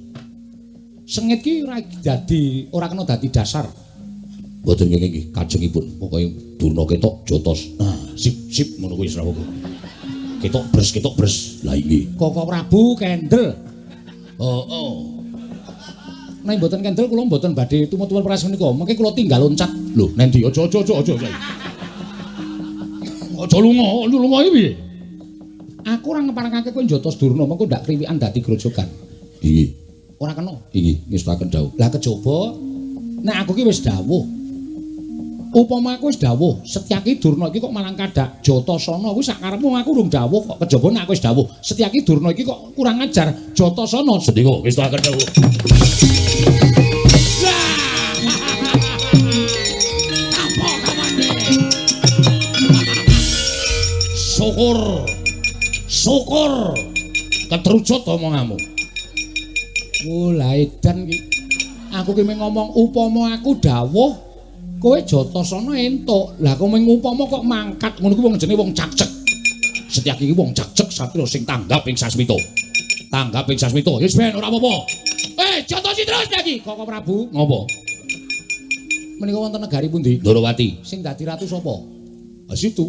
Sengit ki ora dadi, ora kena dadi dasar. Mboten ngene iki kajengipun. Pokoke Durna ketok jotos. Nah, sip sip ngono kuwi ora apa-apa. Ketok bres, ketok bres. Lah iki Koko Prabu kendel. Oh. Nek mboten kendel kula mboten badhe tumut-tumut pras menika. Mengke kula tinggal loncat. Lho, nendi? Aja aja aja aja. Aja lunga, lunga iki piye? Aku ora ngeparengake kowe njotos Durna, mengko ndak kriwikan dadi grojogan. Iki. Ora kena. Iki ngestakaken dawuh. Lah kejaba nek aku ki wis dawuh. Upama aku wis dawuh, Setyaki Durna iki kok malang kadak Jatasana kuwi sak karepmu aku urung dawuh kok. Kejaba nek aku wis dawuh, Setyaki Durna iki kok kurang ajar Jatasana. Sendika ngestakaken dawuh. Apa kamane? Syukur. Syukur. Ketrucut omonganmu. Oh, lah edan ki. Aku ki mung ngomong upama aku dawuh kowe Jatasana entuk. Lah kowe mung upama kok mangkat ngono kuwi wong jenenge wong cakcek. Setyaki iki wong cakcek satria sing tanggap ing sasmita. Tanggap ing sasmita. Wis ben ora apa-apa. Jotosi terus lagi. Koko Prabu, ngopo? Menika wonten negari pundi? Ndorowati. Sing dadi ratu sapa? Ha situ.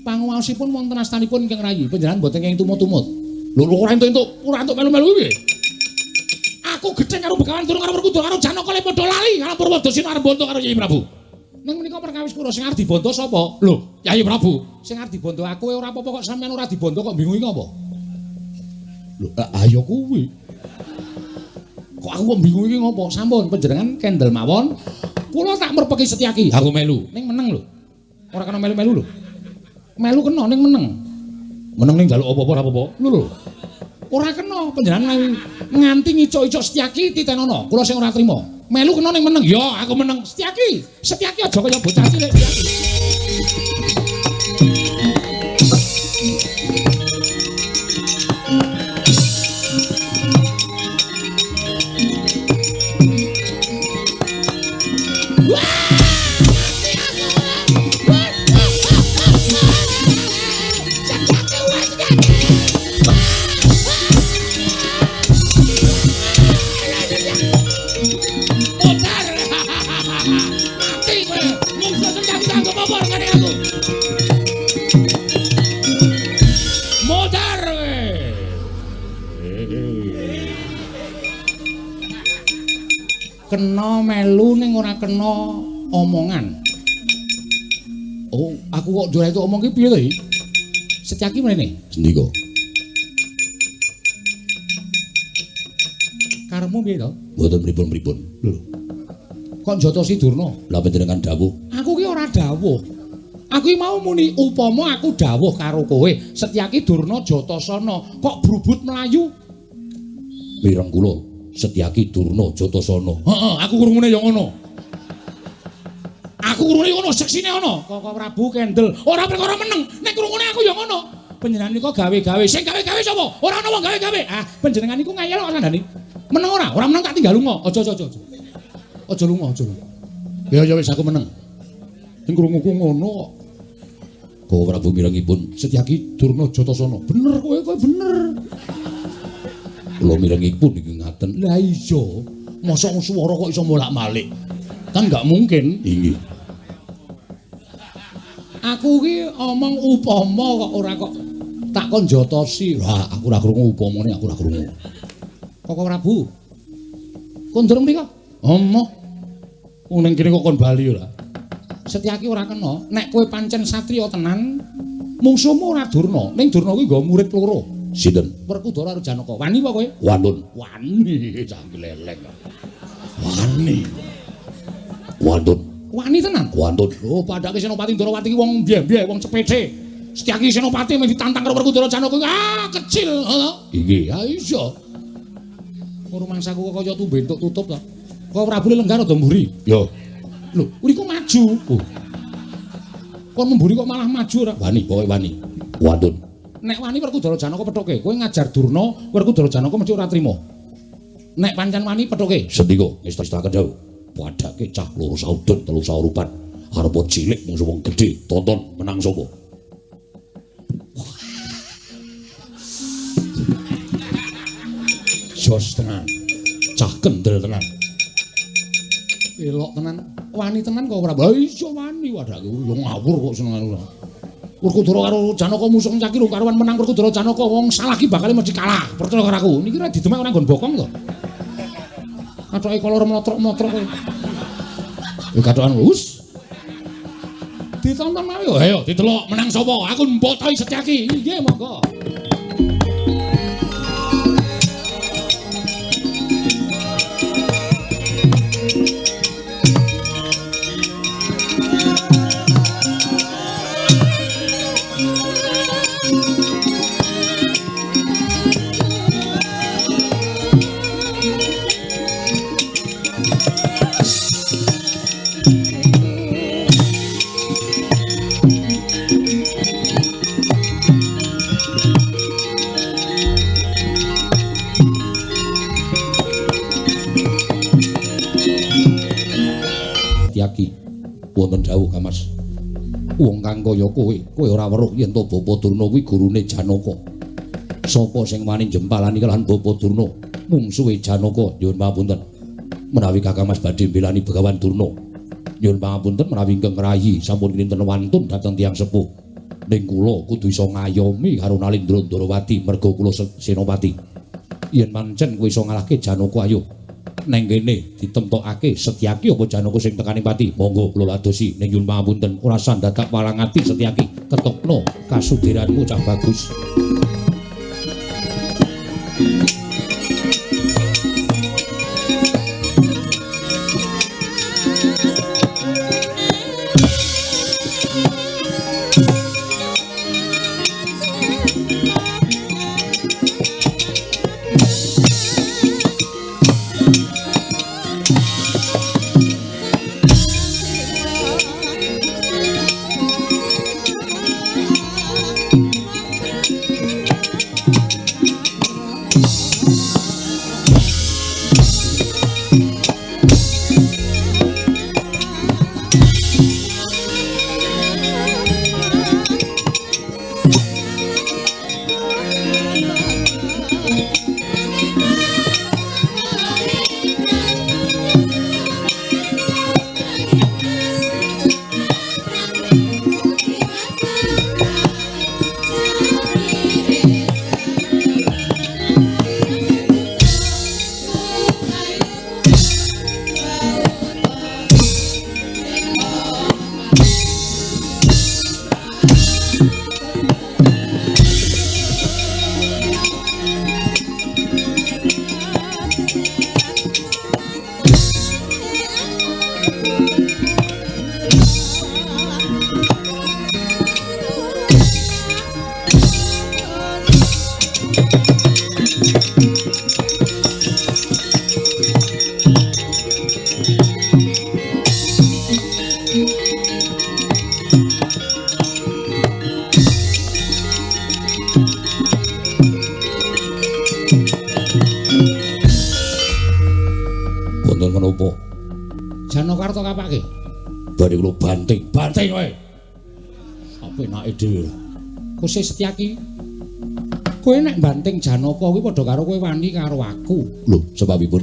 Panguwaosipun wonten astanipun ingkang rayi. Panjenengan mboten kenging tumut-tumut. Lho ora entuk-entuk, ora entuk melu-melu piye? Aku gedheng karo Begawan Durna karo Werkudara karo Janaka le padha lali karo Purwadasena arep bonto karo Yai Prabu. Ning menika perkawis kula sing arep dibondo sapa? Lho, Yai Prabu. Sing arep dibondo aku ora apa-apa kok sampean ora dibondo kok bingung iki apa? Lho, ayo kuwi. Kok aku kok bingung iki ngopo? Sampun panjenengan kendel mawon. Kula tak merpeki Setyaki. Aku melu. Ning meneng lho. Ora kena melu-melu lho. Melu kena ning meneng. Meneng ning njaluk apa-apa ora apa-apa. Lho lho. Ora kena panjenengan nganti ngicuk-icuk Setyaki titenono. Kula sing ora trima. Melu kena ning meneng. Ya, aku meneng. Setyaki. Setyaki aja kaya bocah cilik Setyaki. Kena melu ning ora kena omongan. Oh, aku kok ora itu omong ki piye to iki? Setyaki mrene. Sendika. Karepmu piye to? Mboten pripun-pripun. Lho. Kok njotosi Durna? Lah panjenengan dawuh. Aku ki ora dawuh. Aku ki mau muni upama aku dawuh karo kowe, Setyaki Durna Jatasana, kok brubut mlayu? Mireng kula. Setyaki Durna Jatasana. Heeh, aku krungune ya ngono. Aku krungune ngono, seksine ana. Koko Prabu kendel. Ora perkara meneng, nek krungune aku ya ngono. Panjenengan nika gawe-gawe. Sing gawe-gawe sapa? Ora ana wong gawe-gawe. Ah, panjenengan niku ngayal kok kandhani. Meneng ora? Ora meneng tak tinggal lunga. Aja aja aja. Aja lunga, aja lunga. Ya ya wis aku meneng. Sing krunguku ngono kok. Koko Prabu mirengipun Setyaki Durna Jatasana. Bener kowe, kowe bener. Kula mirengipun iki ngaten. Lah iya, mosok swara kok iso bolak-balik. Kan enggak mungkin. Inggih. Aku ki omong upama kok ora kok tak kon jotosi. Lah aku ora krungu upamane, aku ora krungu. Koko Prabu. Kondur mriko. Omoh. Wong ning kene kok kon bali ora. Setyaki ora kena. Nek kowe pancen satriya tenan, mungsuhmu ora Durna. Ning Durna kuwi nggawa murid loro. Sinten? Werkudara karo Janaka. Wani apa kowe? Wanun. Wani, cah gleleng. Wani. Wantun. Wani tenan? Wantun. Oh, padake Senopati Ndorowati ki wong mbyeh-mbyeh, wong cepece. Setyaki Senopati mung ditantang karo Werkudara Janaka kuwi ah kecil, ngono. Inggih, ha iya. Rumangsaku kok kaya tumbe entuk tutup to. Kok Prabu lenggah rada mburi? Ya. Lho, mriku maju. Oh. Kon mburi kok malah maju ora? Wani, pokoke wani. Wantun. Nek wani Werkudara Janaka pethuke, kowe ngajar Durna, Werkudara Janaka mesti ora trima. Nek pancen wani pethuke. Sendika ngestakaken dawuh. Padake cah loro saudon telu saurupan. Arep cilik mungsuh wong gedhe, tonton menang sapa? Jos tenan. Cah kendel tenan. Elok tenan. Wani tenan kok ora? Ha iya wani wadake yo ngawur kok senengane ora. Werkudara karo Janaka musuh caki rung karuan menang Werkudara Janaka wong salah ki bakal mesti kalah. Percaya karo aku. Niki ora didemek ora nggon bokong to. Kathoke kolor mlotrok-mlotrok kowe. Ya kathokan wis. Ditonton mawon. Ayo didelok menang sapa? Aku mbotoi Setyaki. Nggih monggo. Wonten dawuh Kamas. Wong kang kaya kowe, kowe ora weruh yen to Bapa Durna kuwi gurune Janaka. Sapa sing wani jempalani kelawan Bapa Durna, mungsuhe Janaka? Nyuwun pangapunten. Menawi Kakang Mas badhe mbelani Begawan Durna. Nyuwun pangapunten menawi ingkang rayi sampun kinten wantun dhateng tiyang sepuh. Ning kula kudu iso ngayomi karo Nalindra Ndorowati merga kula senopati. Yen pancen kowe iso ngalahke Janaka ayo. Neng kene ditemtokake Setyaki apa Janaka sing tekane pati. Monggo kula ladosi ning nyuwun pangapunten ora sandadak walang ati Setyaki. Ketokno kasudiranmu cah bagus. Wonten menapa? Janaka arep kapake. Badhe kula banting, banting kowe. Apenake dhewe. Kose Setyaki. Kowe nek banting Janaka kuwi padha karo kowe wani karo aku. Lho, sebabipun?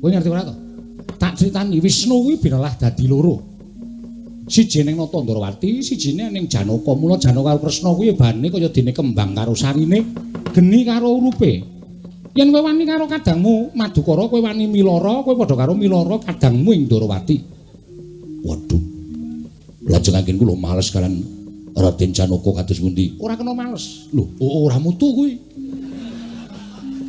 Kowe ngerti ora to? Tak critani Wisnu kuwi binelah dadi loro. Siji ning Nata Ndrawati, sijine ning Janaka. Mula Janaka karo Kresna kuwi bane kaya dene kembang karo sarine, geni karo urupe. Yen kowe wani karo kadangmu Madukara, kowe wani milara, kowe padha karo milara kadangmu ing Ndrawati. Waduh. Lajeng anggen kula males kalian Raden Janaka kados pundi? Ora kena males. Lho, ora mutu kuwi.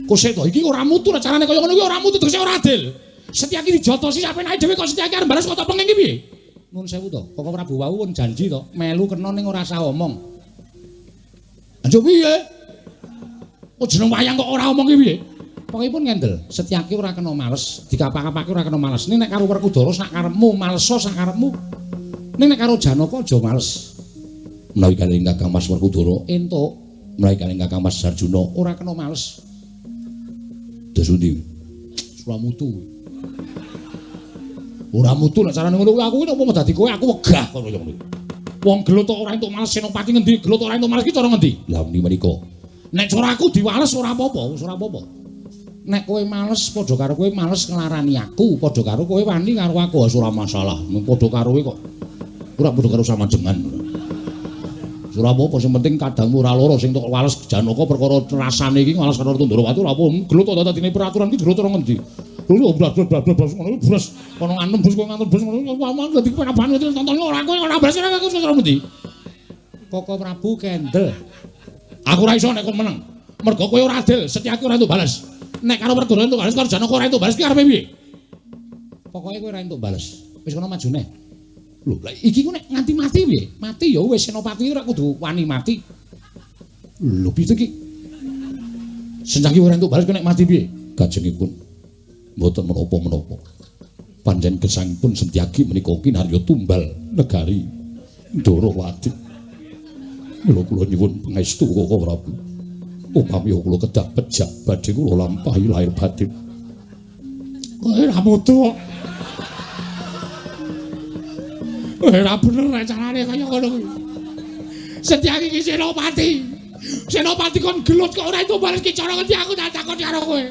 Kose to iki ora mutu carane kaya ngono kuwi ora mutu tegese ora adil. Setyaki dijotosi sapenake dhewe kok Setyaki arep bales kok tak penging iki piye? Nuwun sewu to, Koko Prabu wau pun janji to, melu kena ning ora usah omong. Anjuk piye? Kok jeneng wayang kok ora omong ki piye? Pokokipun ngendel, Setyaki ora kena males, dikapak-kapake ora kena males. Ning nek karo Werkudara sak karepmu, maleso sak karepmu. Ning nek karo Janaka aja males. Menawi kaliyan Kakang Mas Werkudara entuk, menawi kaliyan Kakang Mas Arjuna ora kena males. Dos pundi? Ora mutu. Ora mutu nek carane ngono kuwi aku ki opo dadi kowe aku wegah kono ngono. Wong gelut kok ora entuk males senopati ngendi, gelut ora entuk males ki cara ngendi? Lah meni menika. Nek cara aku diwales ora apa-apa, wis ora apa-apa. Nek kowe males padha karo kowe males nglarani aku, padha karo kowe wani karo aku wis ora masalah. Padha karo kowe kok ora padha karo samajengan. Ora apa-apa sing penting kadangmu ora lara sing tok wales Janaka perkara rasane iki wales karo Ndrawati ora apa gelut kok dadine peraturan ki gelut ora ngendi. Lho blas ngono blas kono nganem blas kono nganem blas ngono waman dadi penaban tonton ora kowe ora blas ora aku ora ngendi. Koko Prabu kendel. Aku ora iso nek kon meneng. Mergo kowe ora adil, Setyaki ora entuk bales. Nek karo Werkudara entuk bales karo Janaka ora entuk bales ki arepe piye? Pokoke kowe ora entuk bales. Wis kono maju neh. Lho, lah iki ku nek nganti mati piye? Mati ya wis senopati ora kudu wani mati. Lho piye iki? Setyaki ora entuk bales ku nek mati piye? Kajengipun mboten menapa-menapa. Pancen gesangipun Setyaki menika kinarya tumbal negari Ndrawati. Mula kula nyuwun pangestu Koko Prabu. Upami kula kedah pejah badhe kula lampahi lahir batin. Kowe ora mutu. Ora bener nek carane kaya ngono kuwi. Setyaki iki senopati. Senopati kon gelut kok ora entuk bales ki cara ngendi aku tak takon karo kowe.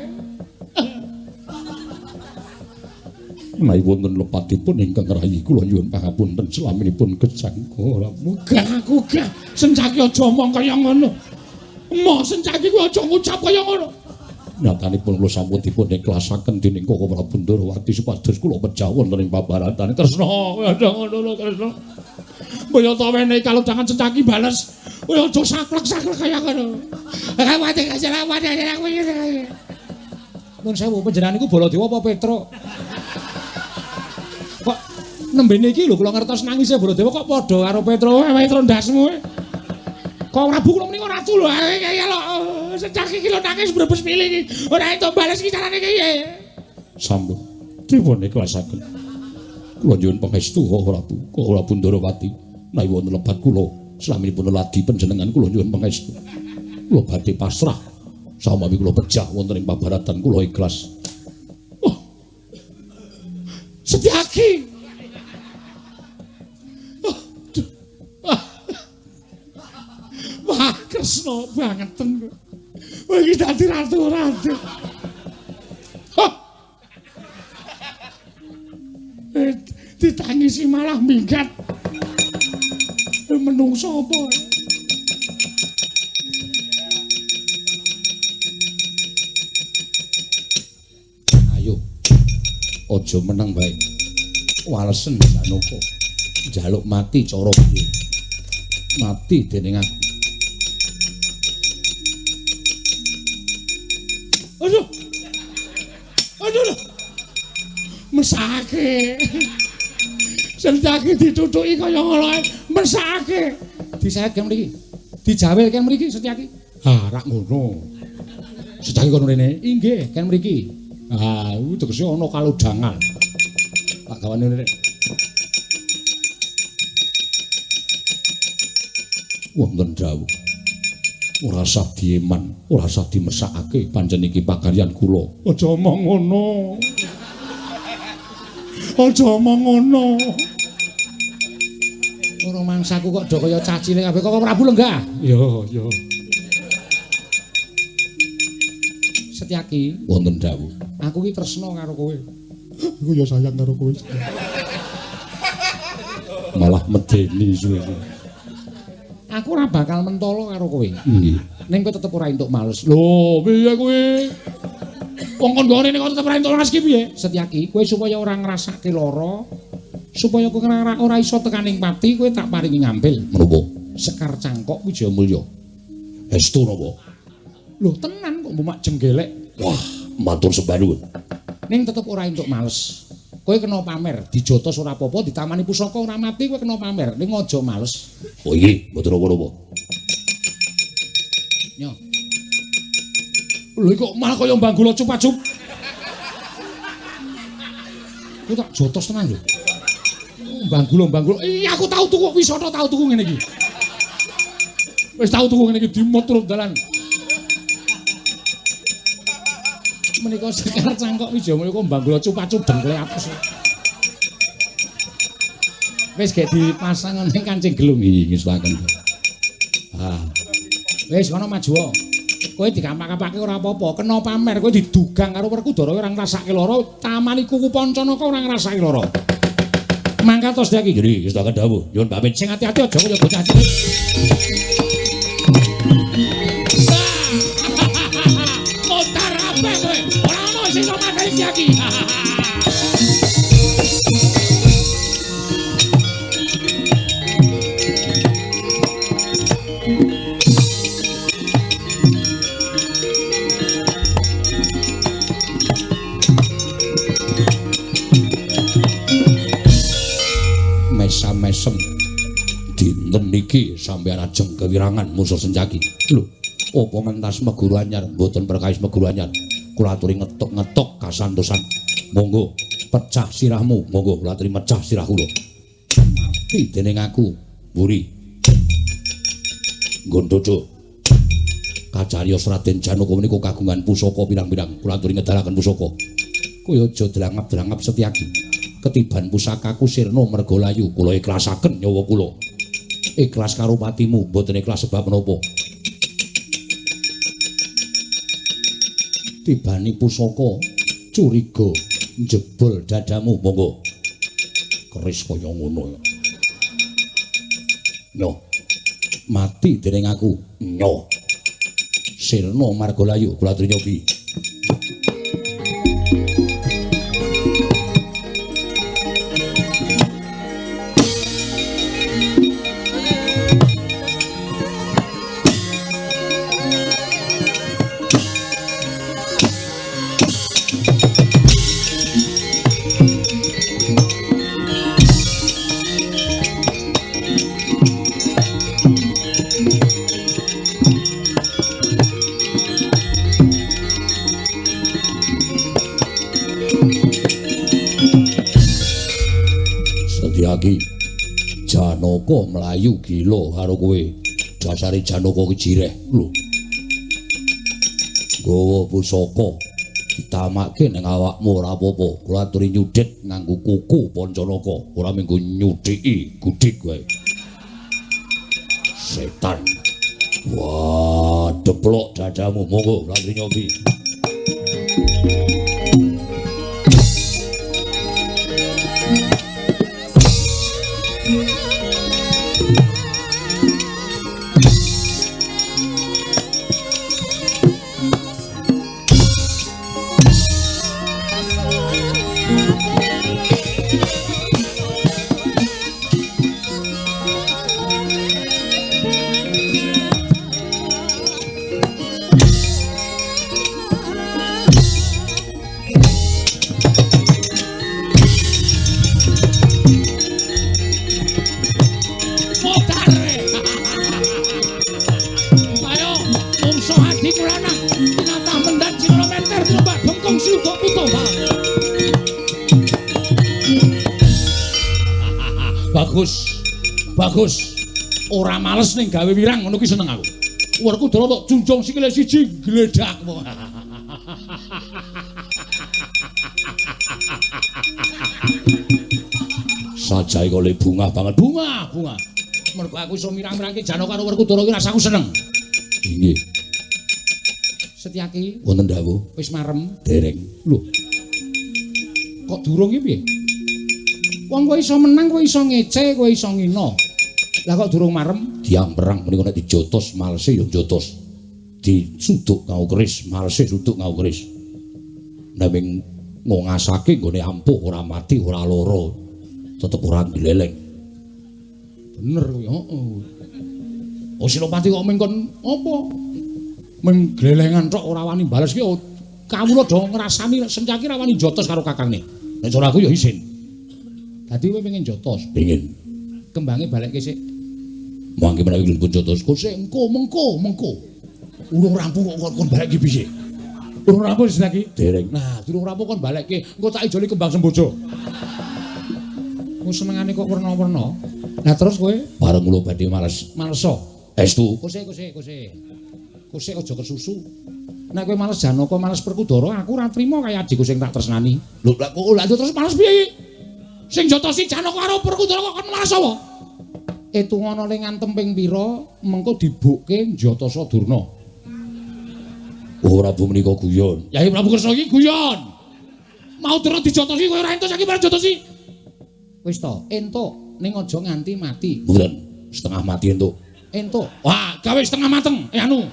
Menawi wonten lepatipun ingkang rayi kula nyuwun pangapunten selaminipun gesang ora gah aku gah Setyaki aja omong kaya ngono. Mo Setyaki kuwi aja ngucap kaya ngono. Nyatanipun kula sampun dipun ikhlasaken dening Koko Prabu Ndrawati supados kula pejah wonten ing pabaratan Kresna. Kowe aja ngono lho Kresna. Kaya ta wenehi kalodhangan Setyaki bales. Kowe aja saklek-saklek kaya ngono. Rawate rawate aku. Nuwun sewu panjenengan niku Baladewa apa Petruk? Kok nembene iki lho kula ngertos nangise Baladewa kok padha karo Petruk. Petruk ndasmu. Kok Prabu kula menika ratu lho. Kaya lho Setyaki iki lho nangis brebes mili iki. Ora entuk bales iki carane piye? Sampun dipun ikhlasaken. Kula nyuwun pangestu Koko Prabu, Koko Prabu Ndrawati. Menawi wonten lepat kula slaminipun ladi panjenengan kula nyuwun pangestu. Kula badhe pasrah. Samawi kula pejah wonten ing pabaratan kula ikhlas. Oh. Setyaki. Oh. Wah, Kresna bangeten. Kowe iki dadi ratu ora adil. Oh. Ditangisi malah minggat. Menungso apa? Ayo. Aja meneng bae. Walesen Janaka. Njaluk mati cara piye? Mati dening aku. Aduh. Aduh. Mesake. Setyaki ditutuki kaya ngono ae, mesake. Disayat kan mriki. Dijawil kan mriki Setyaki. Ah, rak ngono. Setyaki kono rene. Inggih, kan mriki. Ah, kuwi tegese ana kalodhangan. Tak gawane rene. Wonten dawuh. Ora sah dieman, ora sah dimesakake pancen iki pakaryan kula. Aja omong ngono. Aja omong ngono. Ora mangsaku kok do kaya cah cilik kabeh kok Prabu lenggah. Ya, ya. Setyaki, wonten dawuh. Aku ki tresna karo kowe. Aku ya sayang karo kowe. Malah medeni suwe-suwe. Aku ora bakal mentolo karo kowe. Nggih. Ning kowe tetep ora entuk males. Lho, piye kowe? Wong kon nggone ning tetep ora entuk males ki piye? Setyaki, kowe supaya ora ngrasake lara, supaya kowe ora iso tekaning pati, kowe tak paringi ngambil. Menapa? Sekar Cangkok Wijayamulya. Estu napa? Lho, tenan kok mbok jenggelek. Wah, matur sembah nuwun. Ning tetep ora entuk males. Kowe kena pamer, dijotos ora apa-apa, ditamani pusaka ora mati, kowe kena pamer. Ning aja males. Oh iya, mboten napa-napa. Nyo. Lho kok malah kaya mbanggula cup-cup. Kowe tak jotos tenan lho. Mbanggula-mbanggula. Iya aku tau tuku wisata tau tuku ngene iki. Wis tau tuku ngene iki dimut turut dalan. Menika Sekar Cangkok Wijayamulya kok mbanggula cup-cup dengkle apes. Wis gek dipasang ning kancing gelung iki ngestuaken. Ah. Wis kono maju. Kowe dikampak-kampake ora apa-apa, kena pamer kowe didugang karo Werkudara ora ngrasake lara, tamani kuku Pancanaka ora ngrasake lara. Mangkat tos iki. Nggih, ngestuaken dawuh. Nyuwun pamit. Sing ati-ati aja kaya bocah cilik. Montar kabeh kowe. Ora ono sing iso mateni iki. Mesam-mesem dinten niki sampeyan ajeng kewirangan musuh Senjaki. Lho, apa mentas meguru anyar? Mboten perkawis meguru anyar. Kula aturi ngetok-ngetok kasantosan. Monggo pecah sirahmu, monggo kula aturi mecah sirah kula. Mati dening aku, mburi. Nggon dodo. Kacariyos Raden Janaka menika kagungan pusaka pirang-pirang. Kula aturi ngedalaken pusaka. Kowe aja drangap-drangap Setyaki. Ketiban pusakaku sirna merga layu, kula ikhlasaken nyawa kula. Ikhlas karo patimu, mboten ikhlas sebab menapa. Tibani pusaka curiga njebol dadamu, monggo. Keris kaya ngono. Nyo. Mati dening aku. Nyo. Sirna marga layu, kula aturi nyobi. Setyaki, Janaka mlayu gila karo kowe. Dasare Janaka ki jireh lho. Gawa pusaka ditamake ning awakmu ora apa-apa. Kula aturi nyudhit nganggo kuku Pancanaka, ora minggu nyudhiki gudik wae. Setan. Wah, deplok dadamu, monggo kula aturi nyobi. Bagus. Bagus. Ora males ning gawe wirang ngono ki seneng aku. Werkudara tok junjung sikile siji gledhak. Sajae kok le bungah banget. Bungah, bungah. Mergo aku iso mirang-mirangke Janaka karo Werkudara iki rasaku seneng. Inggih. Setyaki wonten dawuh wis marem dereng. Lho. Kok durung iki piye? Wong kowe iso menang, kowe iso ngece, kowe iso ngina. Lah kok durung marem? Diang perang menika nek dijotos malese ya jotos. Disuduk ngau keris, malese suduk ngau keris. Nanging ngongasake nggone ampuh ora mati, ora lara. Tetep ora gleleng. Bener kuwi, heeh. Oh Senopati kok mengkon apa? Meng glelengan tok ora wani bales ki kawula do ngrasani Setyaki ora wani jotos karo kakangne. Nek cara aku ya isin. Dadi kowe pengen jotos? Pengin. Kembange balekke sik. Mangke menawi pun jotos kok sik engko mengko mengko. Urung rampung kok kon balekke piye? Urung rampung Setyaki? Dereng. Nah, durung rampung kon balekke, engko tak ijoli kembang sembojo. Ku senengane kok werna-werna. Lah terus kowe bareng kula badhe males. Maleso. Estu. Kose kose kose. Kose aja kesusu. Nek kowe males Janaka, males Werkudara, aku ora trima kaya adikku sing tak tresnani. Lho, lah kok lha terus males piye? Sing jotosi Janaka karo Werkudara kok kon males apa? Etungana le ngantem ping pira, mengko dibukke njotasa Durna. Oh, Prabu menika guyon. Yayi Prabu Kresna iki guyon. Mau Durna dijotosi kowe ora entuk saiki bareng jotosi. Wis to, entuk ning aja nganti mati. Mboten, setengah mati entuk. Entuk. Wah, gawe setengah mateng. Anu.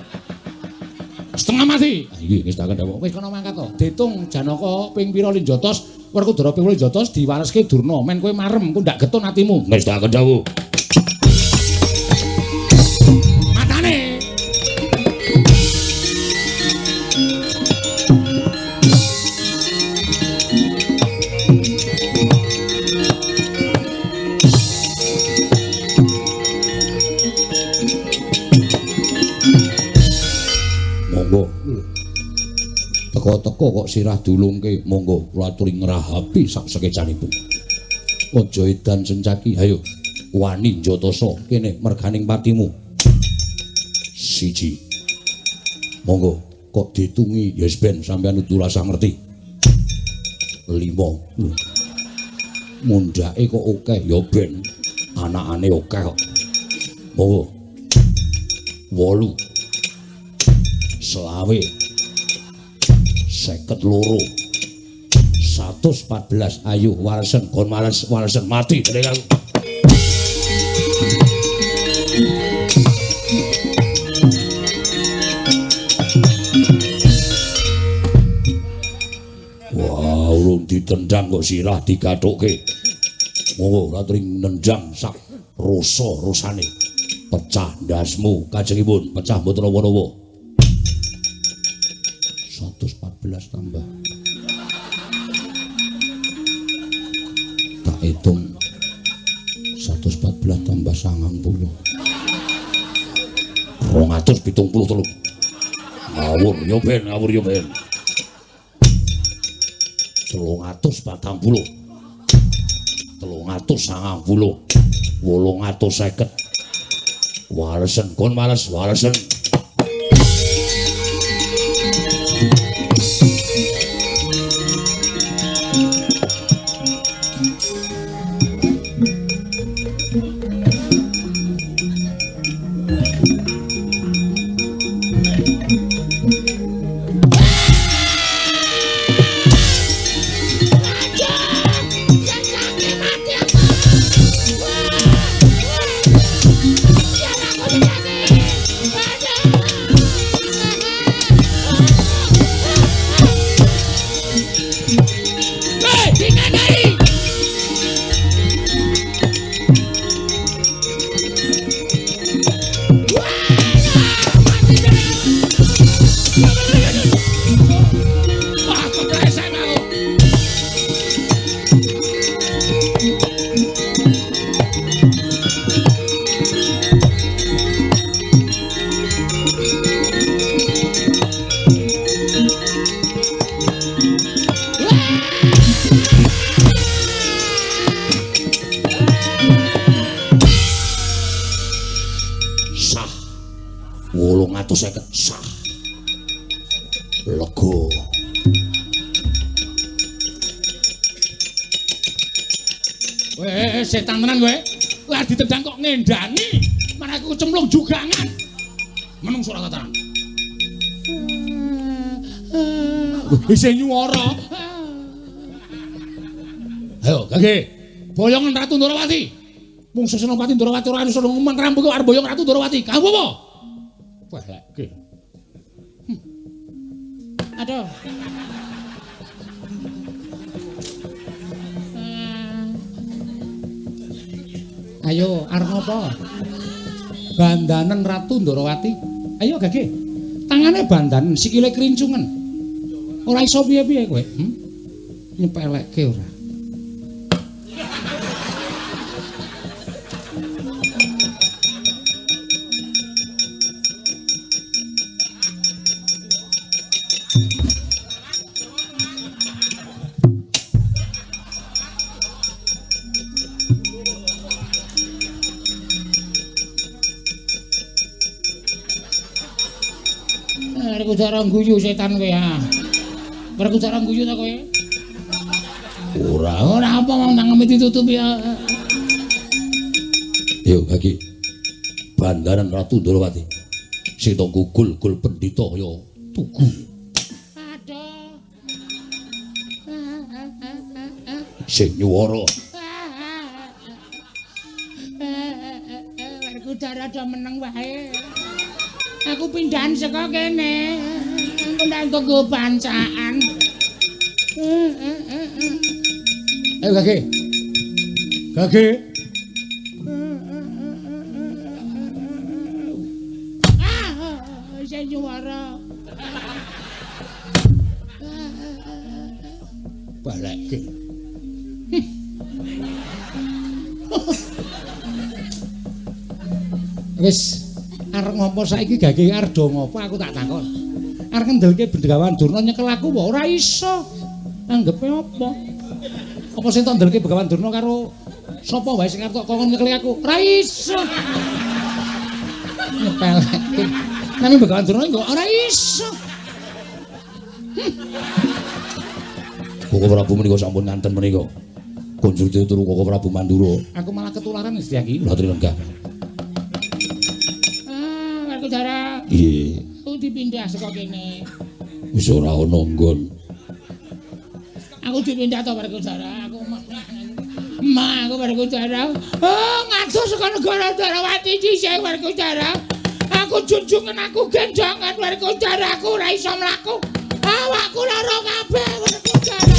Setengah mati. Ah iki wis tak kandhawuh. Wis kono mangkat to. Ditung Janaka ping pira linjotos, Werkudara ping pira linjotos diwaleske Durna. Men kowe marem, ku ndak getun atimu. Wis tak kandhawuh. Matane. Teko-teko kok sirah dulungke, monggo kula aturi ngrahapi sak sekecanipun. Aja edan Sencaki, ayo wani njotasa kene merganing patimu. Siji. Monggo kok ditungi ya wis ben sampeyan kudu rasa ngerti. 5. Mundhake kok akeh ya ben anakane akeh kok. Monggo. 8. 25. 52 114 ayo walesen kon males walesen mati dening aku. Wah, urung ditendang kok sirah digathukke. Monggo latri nendang sak rasa-rasane. Pecah ndasmu kajengipun, pecah mboten napa-napa. 114 tambah tak hitung 114 tambah 90 273. Ngawur yo ben, ngawur yo ben. 340 390 850. Walesen kon males walesen. 850 sah. Lega. Weh, setan tenan kowe. Lah ditendang kok ngendani. Malah aku cemplung jugangan. Menungso ora tataran. Isih nyuwara. Ayo, Gage. Boyongan Ratu Ndorowati. Mungsu Senopati Ndorowati ora iso ngomong rambut kok arep boyong Ratu Ndorowati. Kamu apa? Wah, leke. Aduh. Ayo, arep ngopo? Bandanen Ratu Ndorowati. Ayo, Gage. Tangane bandanen, sikile krincungen. Ora iso piye-piye kowe. Nyepelekke ora. Werkudara guyu setan kowe ha. Werkudara guyu ta kowe? Ora, ora apa wong nangeme ditutup ya. Yo Gage. Bandaran Ratu Ndorowati. Sing tok gugul-gul pendhita ya tugu. Aduh. Sing nyuwara. Werkudara do meneng wae. Aku pindahan saka kene. Engko ndak nggo bancaan. Ayo Gage. Gage. Ah, isih nyuwara. Balekke. Wis arep ngopo saiki Gage arep do ngopo aku tak takon. Arep ngendelke Begawan Durna nyekel aku apa ora iso. Anggepe apa? Apa sing tak ndelke Begawan Durna karo sapa wae sing arep tok kongkon nyekeli aku? Ora iso. Nyepelekke. Nanging Begawan Durna kok ora iso. Koko Prabu menika sampun nganten menika. Kunjung turu Koko Prabu Mandura. Aku malah ketularan Setyaki. Latri lenggah. Werkudara. Nggih. Aku dipindah saka kene. Wis ora ana nggon. Aku dipindah to Werkudara. Aku Ma, aku Werkudara. Oh, ngadoh saka negara Ndorowati dhisik Werkudara. Aku junjungan, aku gendongan Werkudara, aku ora iso mlaku. Awakku lara kabeh Werkudara.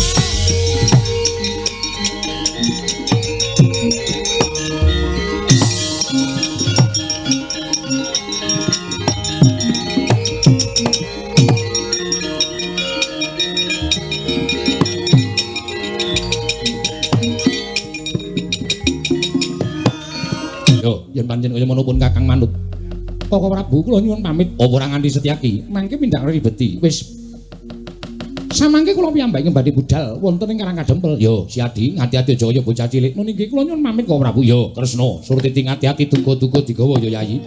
Yo, yen pancen kaya ngono pun Kakang manut. Koko Prabu kula nyuwun pamit. Apa ora nganti Setyaki? Mangke pindhak ribeti. Wis. Samangke kula piyambak badhe budal wonten ing Karang Kadempel. Yo, Siadi, ngati-ati aja kaya bocah cilik. Nun inggih kula nyuwun pamit Koko Prabu. Yo, Kresna, Surtiti ngati-ati duga-duga digawa ya Yayi.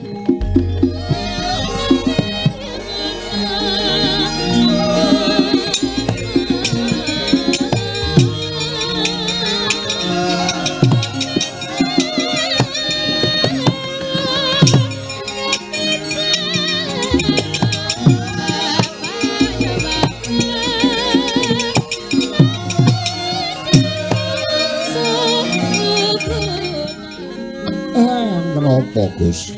Kenapa, Gus?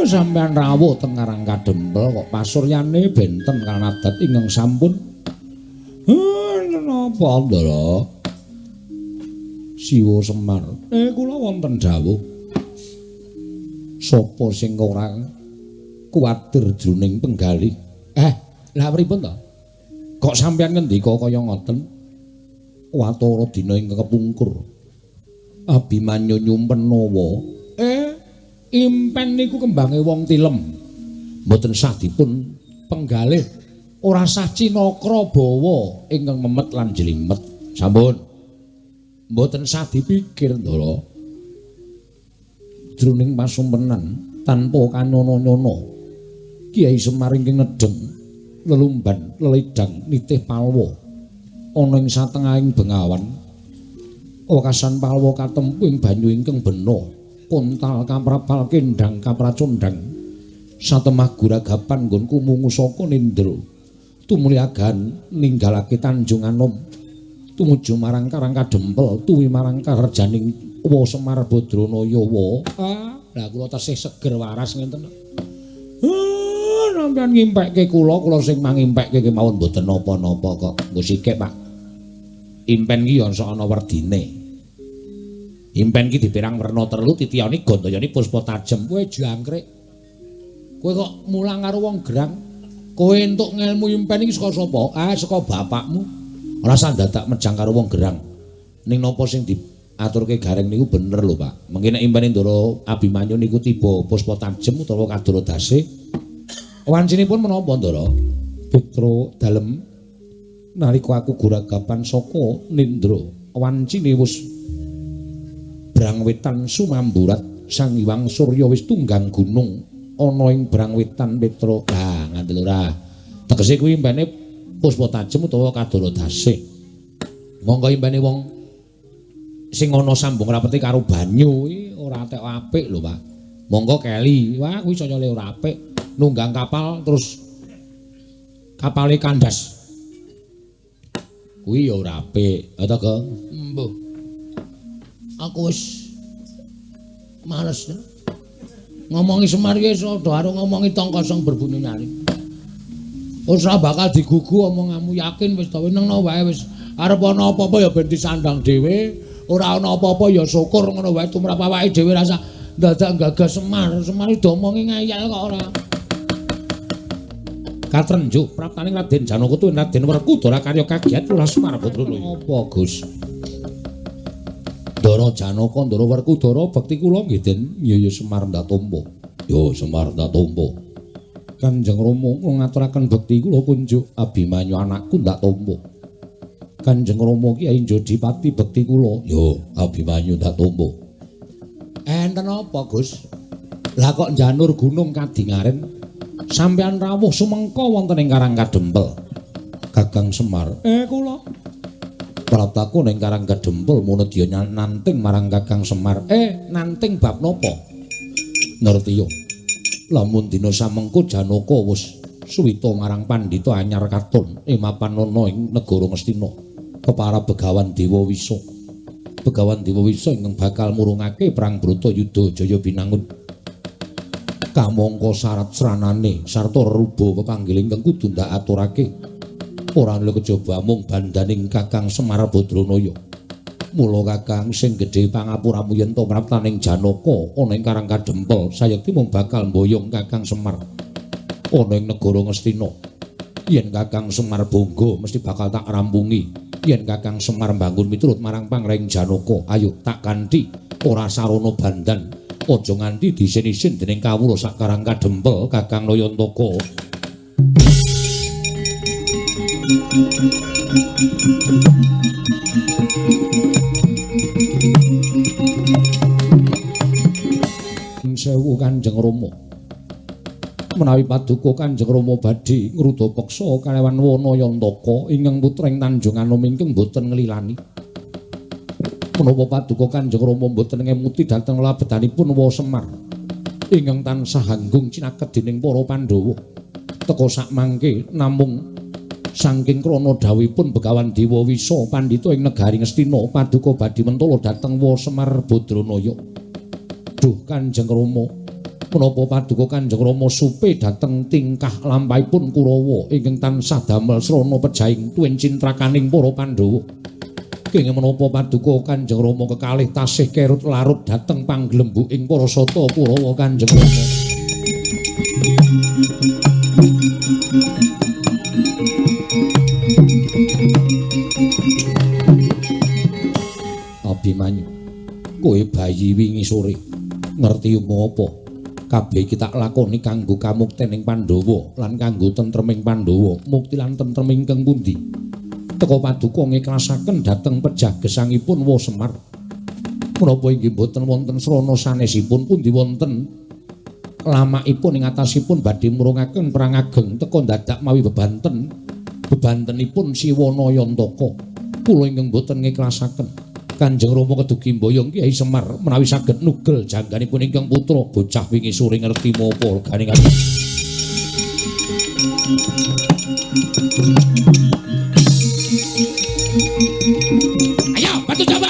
Sampeyan rawuh teng Karang Kadempel kok pasuryane benten kan adat ingkang sampun. Kenapa, Ndara? Siwa Semar. Kula wonten dawuh. Sapa sing ora kuwatir jroning penggalih? Lah pripun to? Kok sampeyan ngendika kaya ngoten? Watara dina ingkang kepungkur. Abimanyu nyumpen nawa. Impen niku kembange wong tilem. Mboten sah dipun penggalih. Ora sah cinakra bawa ingkang memet lan jlimet. Sampun. Mboten sah dipikir, Ndara. Jroning pasumpenan tanpa kanyono-nyono. Kiai Semar ingkang nedheng lelumban leledang nitih palwa ana ing satengahing bengawan. Wekasan palwa katempu ing banyu ingkang bena, kontal kaprapal kendhang kapracondhang. Satemah guragapan nggonku mungu saka nindra. Tumuli agan ninggalake Tanjung Anom tumuju marang Karang Kadempel tuwi marang karjaning Wa Semar Badranaya wa. Ah, lah kula tesih seger waras ngenten. Sampeyan ngimpekke kula, kula sing mangimpekke kemawon mboten napa-napa kok. Nggo sikik, Pak. Impen ki ya ana werdine. Impen ki dipirang werna telu, titiyane gandayane puspa tajem. Kowe jangkrik. Kowe kok mulang karo wong gerang? Kowe entuk ngelmu impen iki saka sapa? Ah, saka bapakmu. Ora usah dadak mejang karo wong gerang. Ning napa sing diaturke Gareng niku bener lho, Pak. Mengki nek impene Ndara Abimanyu niku tiba puspa tajem utawa kadara dase. Wancinipun menapa, Ndara? Putra dalem nalika aku guragapan saka nindra, wancine wis brangwetan sumamburat Sang Hyang Surya wis tunggang gunung ana ing brangwetan Petra. Lah, ngandel ora. Tegese kuwi impene puspa tajem utawa kadara dase. Monggo impene wong sing ana sambung rapete karo banyu iki ora tek apik lho, Pak. Monggo keli. Wah, kuwi saya ora apik. Nunggang kapal terus kapale kandas. Kuwi ya ora apik. Ha ta, Gong? Mbuh. Aku wis males ngomongi Semar iki wis padha karo ngomongi tong kosong berbunyi nyaring. Wis ora bakal digugu omonganmu, yakin wis ta wenengno wae wis. Arep ana apa-apa ya ben disandang dhewe, ora ana apa-apa ya syukur ngono wae tumrap awake dhewe rasa dadak gagas Semar. Semar iki diomongi ngeyel kok ora. Katrenjuk praptaning Raden Janaka tuwin Raden Werkudara karya kagiat Lurah Semar Badranaya. Apa, Gus? Ndara Janaka, Ndara Werkudara bekti kula nggih Den. Ya ya Semar ndak tampa. Ya Semar ndak tampa. Kanjeng Rama kula ngaturaken bekti kula kunjuk Abimanyu anakku ndak tampa. Kanjeng Rama Kyai Jodipati bekti kula. Ya Abimanyu ndak tampa. Enten apa, Gus? Lah kok njanur gunung kadingaren sampeyan rawuh sumengka wonten ing Karang Kadempel. Kakang Semar. Kula praptaku ning Karang Kadempel munedya nanting marang Kakang Semar. Nanting bab napa? Ngerti yo. Lamun dina samengko Janaka wis suwita marang pandhita anyar katon ing mapan ana ing negara Ngastina kepara Begawan Dewa Wisa. Begawan Dewa Wisa ingkang bakal murungake perang Bratayuda Jaya Binangun. Kamangka syarat sranane sarta reruba pepanggil ingkang kudu ndak aturake. Ora ana kejaba mung bandaning Kakang Semar Badranaya. Mula Kakang sing gedhe pangapuramu yen to praptaning Janaka ana ing Karang Kadempel sayekti mung bakal mboyong Kakang Semar ana ing negara Ngastina. Yen Kakang Semar bangga mesti bakal tak rampungi. Yen Kakang Semar mbangun miturut marang pangreng Janaka, ayo tak kanthi ora sarana bandan. Aja nganti diisin-isin dening kawula sak Karang Kadempel Kakang Nayantaka. Sewu Kanjeng Rama. Menawi paduka Kanjeng Rama badhe ngruda peksa kalawan Wanayantaka ingkang putra ing Tanjung Anom ingkang boten nglilani. Menapa paduka Kanjeng Rama boten ngemuti dhateng labetanipun Wa Semar ingkang tansah hanggung cinaket dening para Pandhawa. Teka sakmangke namung saking krana dhawuhipun Begawan Dewa Wisa pandhita ing negari Ngastina paduka badhe mentala dhateng Wa Semar Badranaya. Duh Kanjeng Rama, menapa paduka Kanjeng Rama supe dhateng tingkah lampahipun Kurawa ingkang tansah damel srana pejahing tuwin cintrakaning para Pandhawa. Kenging menapa paduka Kanjeng Rama kekalih tasih kerut larut dhateng panggelembuking para sata Kurawa Kanjeng Rama. Abimanyu, kowe bayi wingi sore ngerti apa? Kabeh iki tak lakoni kanggo kamuktening Pandhawa lan kanggo tentreming Pandhawa. Mukti lan tentrem ingkang pundi? Teka paduka ngiklasaken dhateng pejah gesangipun Wa Semar. Menapa inggih boten wonten srana sanesipun, pundi wonten lamakipun ing atasipun badhe murungaken perang ageng teka dadak mawi bebanten. Bebantenipun Siwanayantaka. Kula ingkang boten ngiklasaken. Kanjeng Rama kedugi mboyong Kyai Semar menawi saged nugel jangganipun ingkang putra bocah wingi sore ngerti menapa regane kali. Ayo, bantu coba.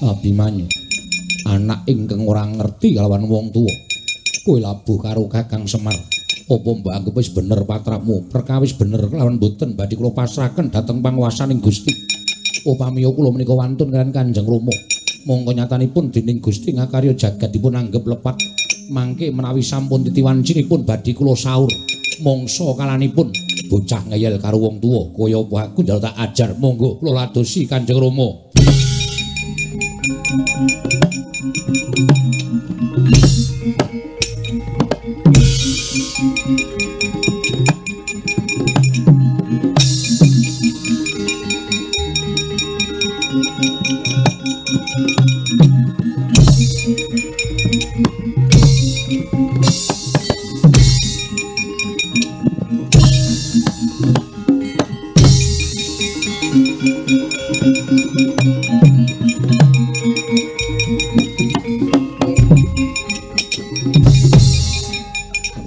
Abimanyu, anak ingkang ora ngerti kalawan wong tuwa, kowe labuh karo Kakang Semar. Apa mbok anggep wis bener patrapmu? Perkawis bener kelawan boten badhe kula pasrahaken dhateng panguwasaning Gusti. Upami kula menika wantun kaliyan Kanjeng Rama, mongko nyatanipun dening Gusti ngakarya jagat dipun anggep lepat. Mangke menawi sampun titiwancinipun badhe kula saur mangsa kalanipun bocah ngeyel karo wong tuwa kaya apa aku njaluk tak ajar. Monggo kula ladosi Kanjeng Rama.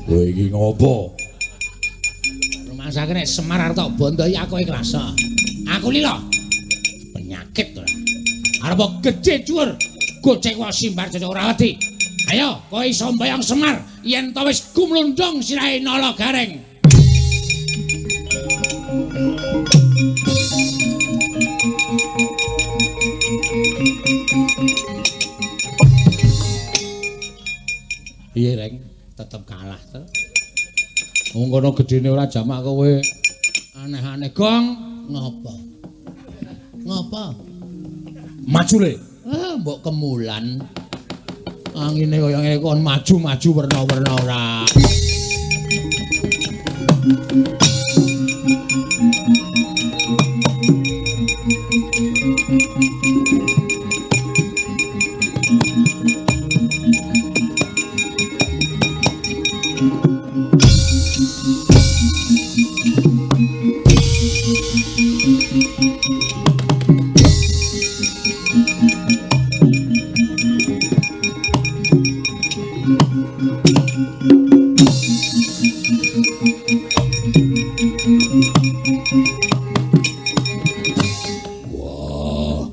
Kowe iki ngopo? Rumasake nek Semar arep tak bondoi aku ikhlas. Aku lila. Penyakit ora. Arep gedhe dhuwur, gocek wae simbar cocok ora wedi. Ayo, kowe iso mbayang Semar yen to wis gumlundung sirahe Nala Gareng. Piye, Reng? Tetep kalah to. Wong kono gedene ora jamak kowe. Aneh-aneh gong ngopo? Ngopo? Maju le. Ah, mbok kemulan. Angine kaya ngene kon maju-maju werna-werna ora. Wah,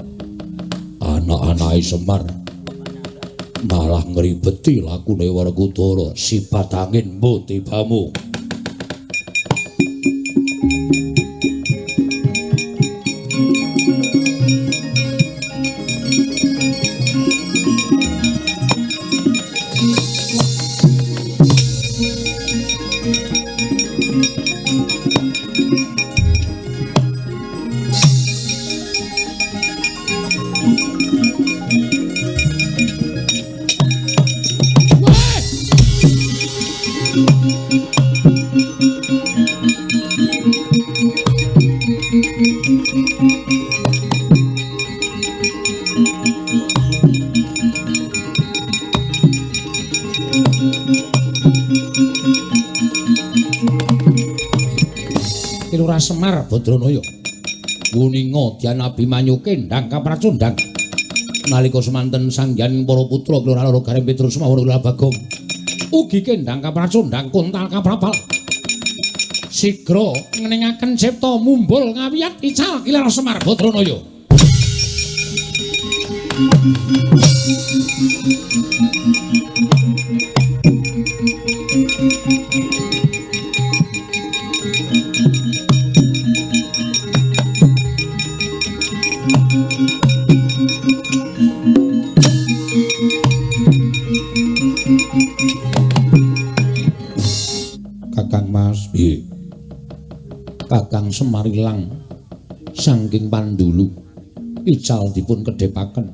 anak-anake Semar malah ngribeti lakune Werkudara. Sifat anginmu tibamu. Lurah Semar Badranaya wuninga Dyan Abimanyu kendhang kapracundhang nalika semanten sangyan para putra Lurah Loro Gareng Petrus Mawar Lurah Bagong ugi kendhang kapracundhang kontal kaprapal sigra ngeningaken cipta mumbul ngawiyat ical Ki Lurah Semar Badranaya. Kakang Mas, piye? Kakang Semar ilang saking pandulu ical dipun kedhepaken.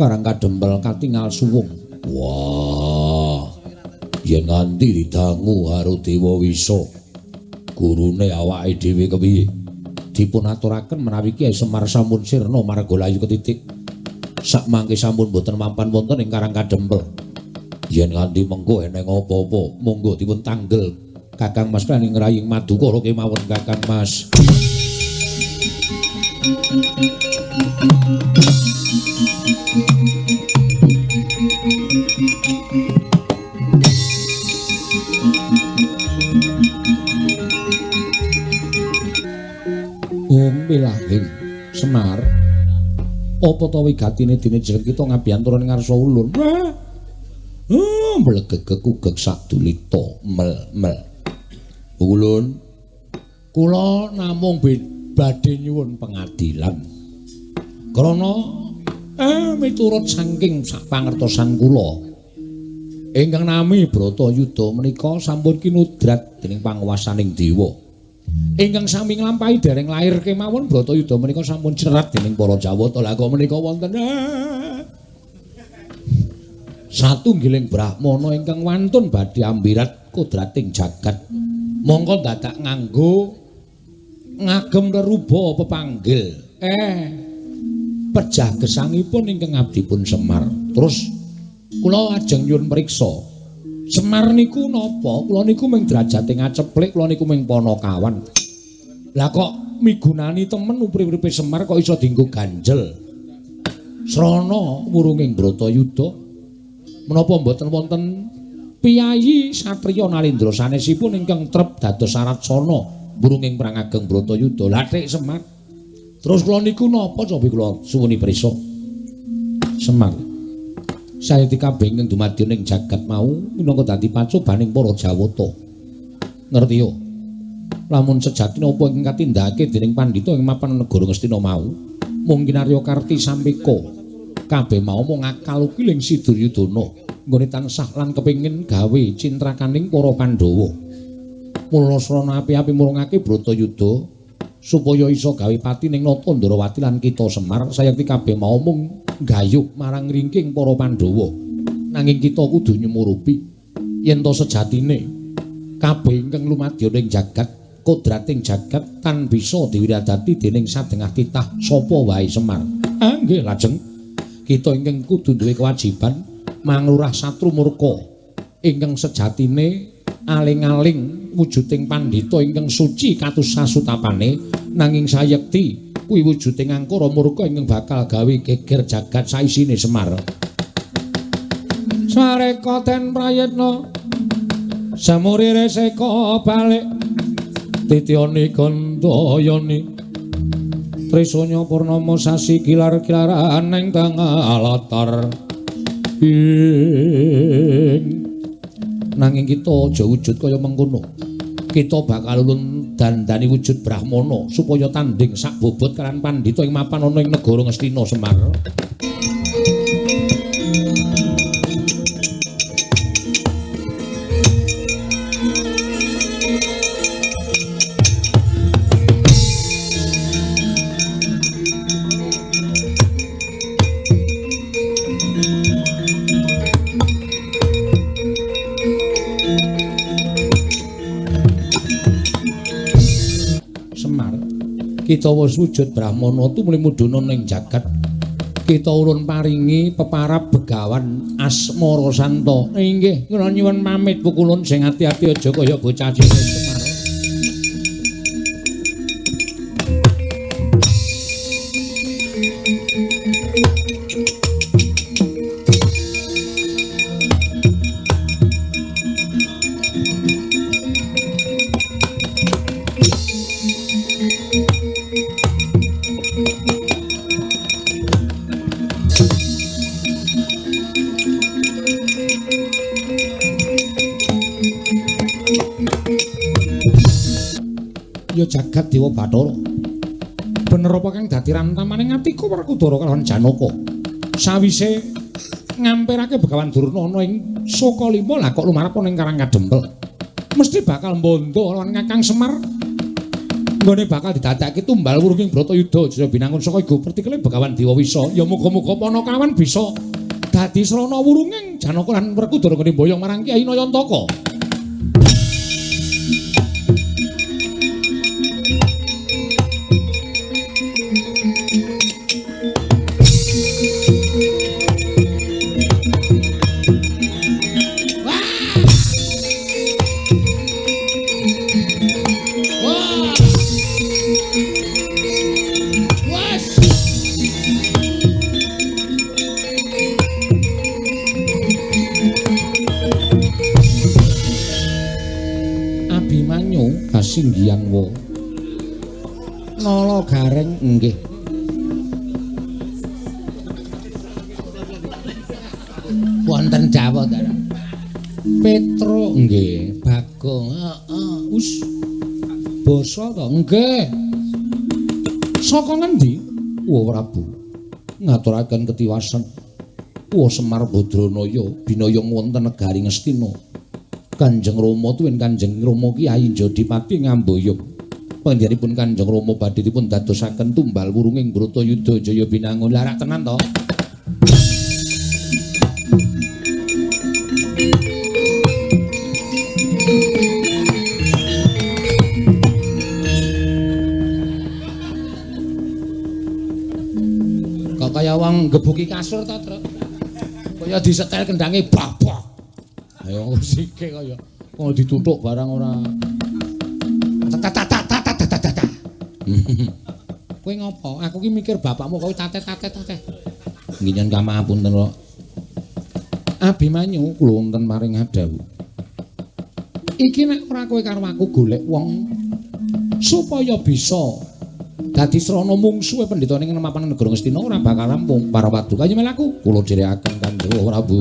Karang Kadempel katingal suwung. Wah, yen nganti didangu karo Dewa Wisa, gurune awake dhewe kepiye? Dipun aturaken menawi Kyai Semar sampun sirna marga layu ketitik. Sakmangke sampun boten mampan wonten ing Karang Kadempel. Yen nganti mengko eneng apa-apa, monggo dipun tanggel Kakang Mas lan ing raying Madukara kemawon Kakang Mas. Ung wilahing Semar, apa ta wigatine dene jeneng kita ngabiyantara ing ngarsa ulun? Mlegegeg ugeg sadulita mel-mel. Ulun, kula namung badhe nyuwun pengadilan. Krana miturut saking sapangertosan kula, ingkang nami Bratayuda menika sampun kinudrat dening panguwasaning dewa. Ingkang sami nglampahi dereng lair kemawon Bratayuda menika sampun cerat dening para Jawata. Lah kok menika wonten satunggiling brahmana ingkang wantun badhe ambirat kodrating jagat. Mongko dadak nganggo ngagem reruba pepanggil. Pejah gesangipun ingkang abdipun Semar. Terus kula ajeng nyuwun priksa. Semar niku napa? Kula niku mung derajate ngaceplik, kula niku mung panakawan. Lah kok migunani temen urip-uripe Semar kok iso dienggo ganjel? Srana wurunging Bratayuda menapa mboten wonten piyayi satriya Nalendra sanesipun ingkang trep dados saratsana wurunging perang ageng Bratayuda? Lah thik Semar. Terus kula niku napa cobi kula suwuni prisa? Semar, sayekti kabeh ingkang dumadi ning jagat mau minangka dadi pacobaning para Jawata. Ngerti yo? Lamun sejatine apa ingkang katindakake dening pandhita ing mapan negara Ngastina mau, mungkin Arya Karti Sampeka kabeh mau mung akal ukiling si Duryudana nggone tansah lan kepengin gawe cintrakaning para Pandhawa. Mula srana api-api murungake Bratayuda supaya iso gawe pati ning Nata Ndrawati lan kita Semar, sayekti kabeh mau mung gayuh marang ringking para Pandhawa. Nanging kita kudu nyumurupi yen to sejatine kabeh ingkang lumadya ning jagat, kodrating jagat tan bisa diwiradati dening sadengah titah sapa wae Semar. Ah nggih, lajeng kita ingkang kudu duwe kewajiban manglurah satru murka ingkang sejatine aling-aling wujuding pandhita ingkang suci katus sasutapane, nanging sayekti kuwi wujuding angkara murka ingkang bakal gawe geger jagat saisine Semar. Sareka ten prayitna samuri reseka balik titiyani gandayani trisanya purnama sasi kilar-kilaran ing tengah latar. Ing nanging kita aja wujud kaya mengkono. Kita bakal ulun dandani wujud brahmana supaya tanding sak bobot kalian pandhita ing mapan ana ing negara Ngastina Semar. Kita wis wujud brahmana tumuli mudhuna ning jagat. Kita ulun paringi peparab Begawan Asmara Santa. Inggih, kula nyuwun pamit pukulun sing ati-ati aja kaya bocah cilik Semar. Ya jagat Dewa Bathara. Bener apa kang dadi rantamane atiku Werkudara kalawan Janaka. Sawise ngampirake Begawan Durna ana ing Sukalima, lah kok lumarep ana ing Karang Kadempel. Mesti bakal mbondo lawan Kakang Semar. Nggone bakal didadekake tumbal wurunging Bratayuda Jaya Binangun saka igo pertikele Begawan Dewa Wisa. Ya muga-muga Panakawan bisa dadi srana wurunging Janaka lan Werkudara nggone mboyong marang Kyai Nayantaka. Singgiang wo Nala Gareng nggih. Wonten Jawa ta. Petro nggih, Bagong heeh. Us basa to nggih. Saka ngendi? Wa Prabu ngaturaken ketiwasan. Wa Semar Badranaya binaya wonten negari Ngastina. Kanjeng Rama tuwin Kanjeng Rama Kyai Jodipati ngamboyong. Panjenenganipun Kanjeng Rama badhe dipun dadosaken tumbal wurunging Bratayuda Jaya Binangun. Lah rak tenan to? Kok kaya wong gebuki kasur to, Truk? Kaya disetel kendange babak. Ayo sike kaya kok dituthuk barang ora. Ta. Kowe ngopo? Aku ki mikir bapakmu kowe tate-tate. Nggih nyen kamahapunten kok. Abimanyu kula wonten maring adhawuh. Iki nek ora kowe karo aku golek wong supaya bisa dadi srana mungsuhe pendhita ning mapan negara Ngastina ora bakal rampung. Para paduka nyemel aku kula dherekaken Kanjeng Prabu.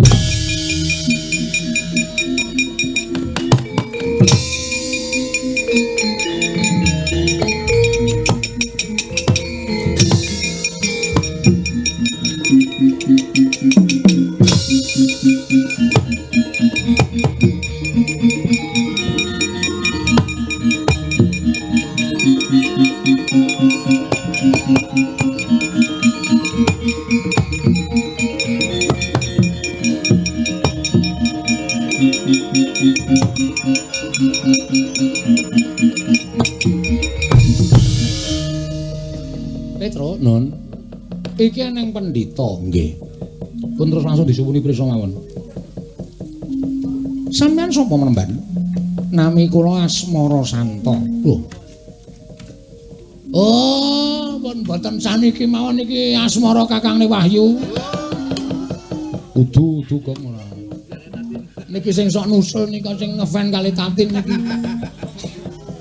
Petro, non. Iki eneng pendhita, nggih. Pun terus langsung disuwuni prisa mawon. Sampeyan sapa menemban? Nami kula Asmara Santa. Lho. Oh, pun mboten saniki mawon iki Asmara kakangne Wahyu. Udu udu kok ora. Niki sing sok nusul nika sing ngefan kali Tatin niki.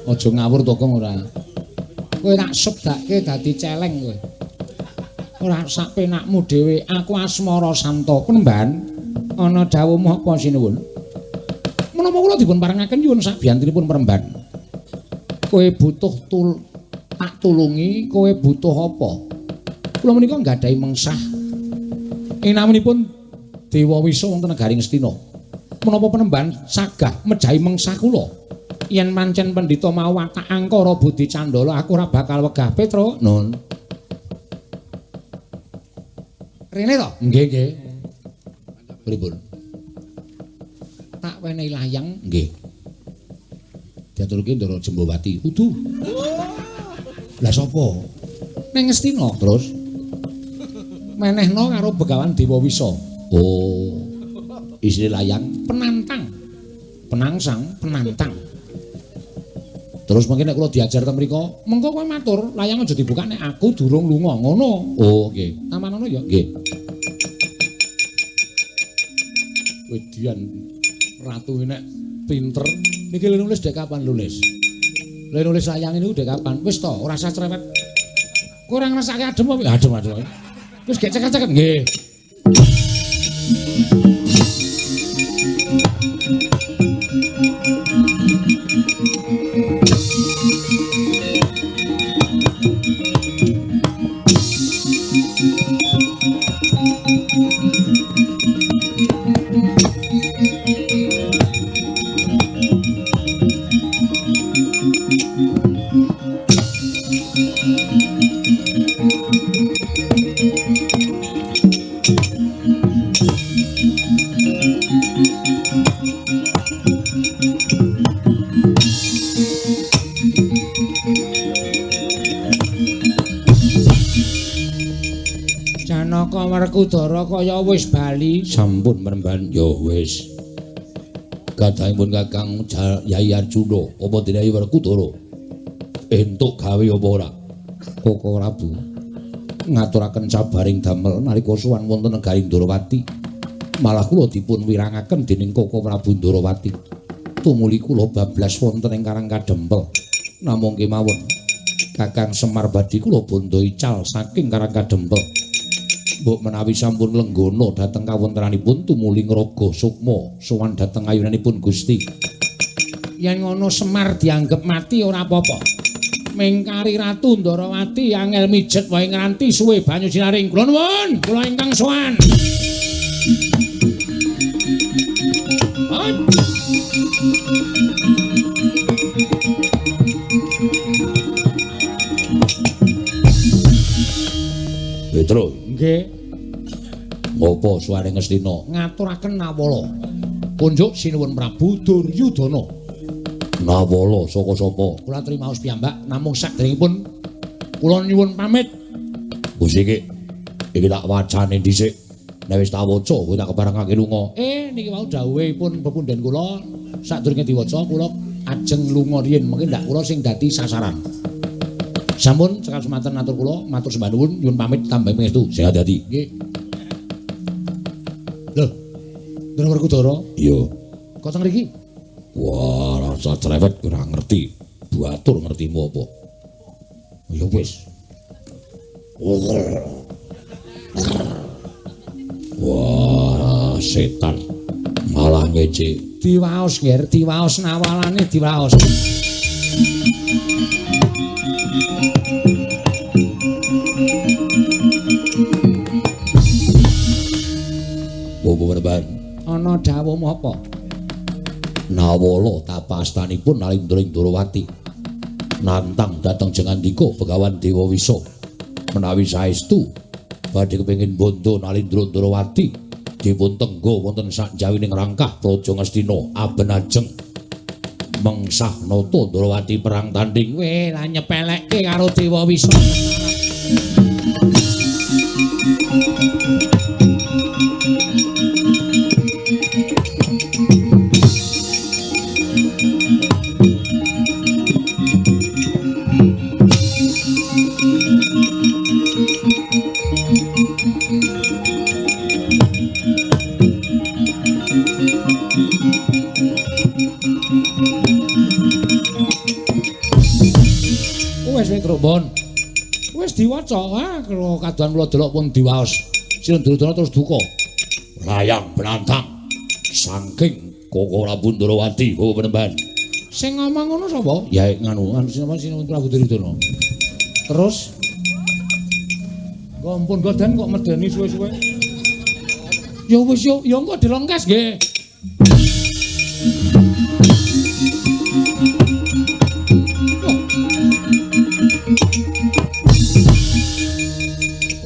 Aja ngawur to kok ora. Kowe tak sebdake dadi celeng kowe. Ora sak penakmu dhewe, aku Asmara Santa. Penemban ana dawuhmu apa sinuwun? Menapa kula dipun parengaken nyuwun sabiyantinipun peremban. Kowe butuh tak tulungi, kowe butuh apa? Kula menika nggadahi mengsah. Ing naminipun Dewa Wisa wonten negari Ngastina. Menapa penemban sagah mejahi mengsah kula? Yen pancen pendhita mau watak angkara budi candala, aku ora bakal wegah. Petro, nun. Rene to? Nggih, nggih. Pripun? Tak wenehi layang, nggih. Diaturke Ndara Jembawati. Kudu. Lah sapa? Ning Ngastina terus. Menehno karo Begawan Dewa Wisa. Oh. Isine layang penantang. Penangsang, penantang. Terus mungkin nek kula diajar ten mriku, mengko kowe matur, layang aja dibuka nek aku durung lunga, ngono. Oh, nggih. Tamanono ya, nggih. Wedian ratu nek pinter. Niki lho nulis dek kapan nulis? Lha nulis layang niku dek kapan? Wis to, ora usah cerewet. Kowe ora ngrasake adem apa? Adem adem. Wis gek ceket-ceket nggih. Janaka Werkudara kaya wis bali. Sampun meremban ya wis. Gadhahipun Kakang Yai Arjuna apa dene Yai Werkudara entuk gawe apa ora? Koko Prabu ngaturaken sabaring damel nalika sowan wonten negari Ndorowati. Malah kula dipun wirangaken dening Koko Prabu Ndorowati. Tumuli kula bablas wonten ing Karang Kadempel. Namung kemawon Kakang Semar badhe kula bondo ical saking Karang Kadempel. Mbok menawi sampun lenggana dhateng kawontenanipun tumuli ngraga sukma sowan dhateng ayunanipun Gusti. Yen ngono Semar dianggep mati ora apa-apa. Mingkari Ratu Ndorowati angel mijet wae ngranti suwe banyu sinaring. Kula nuwun, kula ingkang sowan. Petro, nggih. Ngopo suwane Ngastina? Ngaturaken nawala. Kunjuk sinuwun Prabu Duryudana. Nawala saka sapa? Kula trimaos piyambak namung sakderengipun kula nyuwun pamit. Gusti iki iki tak wacane dhisik. Nek wis tak waca kowe tak keparengake lunga. Niki wau dawuhipun pepundhen kula sadurunge diwaca kula ajeng lunga riyin mengki ndak kula sing dadi sasaran. Sampun cekap semanten atur kula matur sembah nuwun nyuwun pamit tambahi pangestu. Sing ati-ati. Nggih. Lho. Ndara Werkudara? Iya. Kok teng mriki? Wah, rasa cerewet ora ngerti. Batur ngertimu apa? Ya wis. Wah, setan malah ngece. Diwaos, Nger, diwaos nawalane diwaos. Bobo berban. Ana dawuh apa? Nawala tapastanipun Nalindra ing Ndorowati. Nantang dhateng Jengandika Begawan Dewa Wisa. Menawi saestu badhe kepengin bondo Nalindra Ndorowati dipun tengga wonten sakjawining rangkah Praja Ngastina aben ajeng mengsah nata Ndorowati perang tanding. Weh, lah nyepelekke karo Dewa Wisa. Bon. Wis diwaca, ah kula kaduhan kula delok pun diwaos. Sinuwun Duryudana terus duka. Layang benantang saking Koko Prabu Ndorowati, Bapak Penemban. Sing ngomong ngono sapa? Ya nganu, anu sinapa Sinuwun Prabu Duryudana. Terus ampun goden kok medeni suwe-suwe. Ya wis yo, ya engko dilongkas nggih.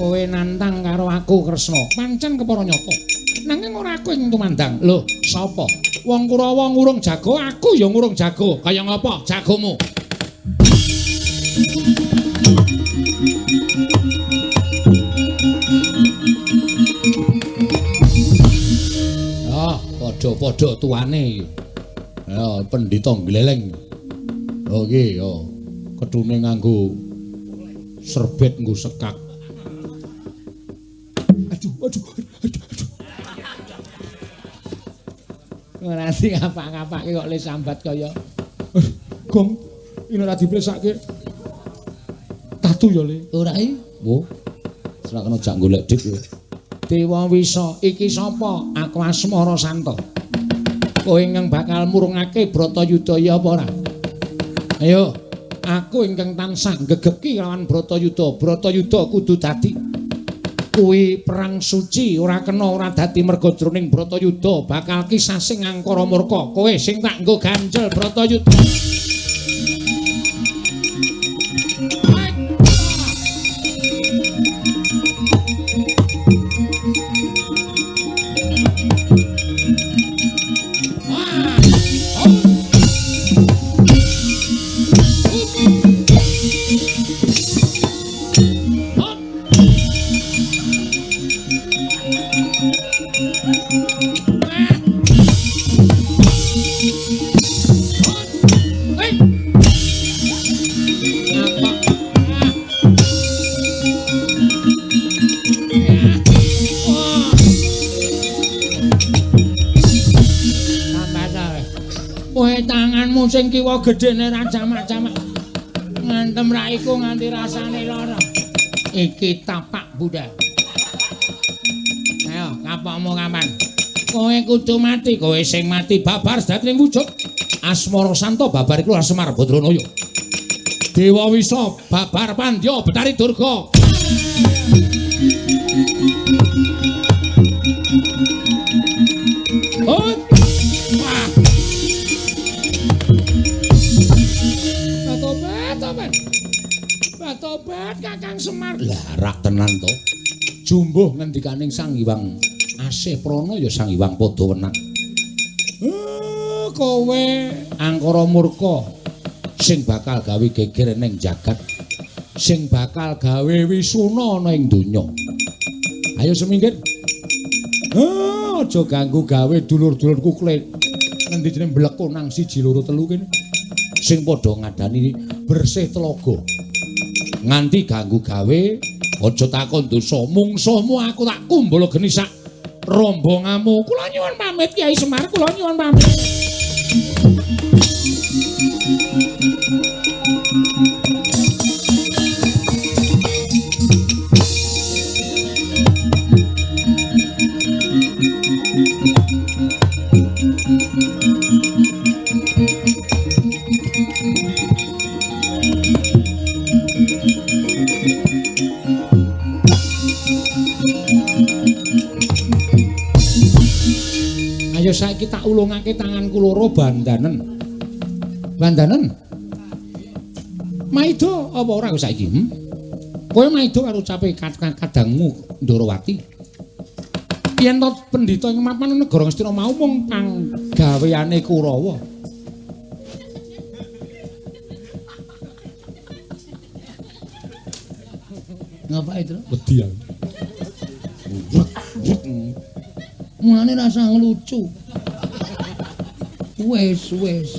Kowe nantang karo aku Kresna, pancen kepara nyata. Nanging ora aku ing tumandang. Lho, sapa? Wong Kurawa ngurung jago, aku ya ngurung jago. Kaya ngapa jagomu? Ah, padha-padha tuane. Ya, pendhita gleleng. Oh iki ya, kedune nganggo serbet nggo sekak. Aduh, aduh, aduh, aduh. Ora sing ngapak-ngapake kok le sambat kaya gong ini ora dipresake. Tatu ya le. Ora iki. Wo. Ora kena jak golek dik kowe. Dewa Wisa, iki sapa? Aku Asmara Santa. Kowe ingkang bakal murungake Bratayuda ya apa ora? Ayo, aku ingkang tansah gegeki lawan Bratayuda. Bratayuda kudu dadi kuwi perang suci ora kena ora dadi merga jroning Bratayuda bakal kisasing angkara murka. Kowe sing tak nggo ganjel Bratayuda. Raimu sing kiwa gedene ra jamak-jamak. Ngantem raiku nganti rasane lara. Iki tapak Buddha. Ayo, kapokmu kapan? Kowe kudu mati, kowe sing mati babar dadi ning wujud. Asmara Santa babar iku Semar Badranaya. Dewa Wisa babar Pandya Betari Durga. Oh. Wah. Tobat, tobat. Tobat Kakang Semar. Lah rak tenan to. Jumbuh ngendikaning Sang Hyang Asih Prana ya Sang Hyang padha wenang. Kowe angkara murka sing bakal gawe geger ning jagat, sing bakal gawe wisuna ana ing donya. Ayo semingkir. Aja ganggu gawe dulur-dulurku kle. Ngendi jenenge mbleko nang 1 2 3 kene. Sing padha ngadani bersih telaga. Nganti ganggu gawe aja takon dosa mungsuhmu aku tak kumbala geni sak rombongamu. Kula nyuwun pamit Kyai Semar, kula nyuwun pamit. Ayo saiki tak ulungake tanganku loro bandanen. Bandanen. Maido apa ora kowe saiki? Kowe maido karo ucape kadangmu Ndorowati. Yen to pendhita ing mapan negara Ngastina mau mung panggaweane Kurawa. Ngapa itu? Wedi aku. Mulane rasa ngelucu. Wes, wes.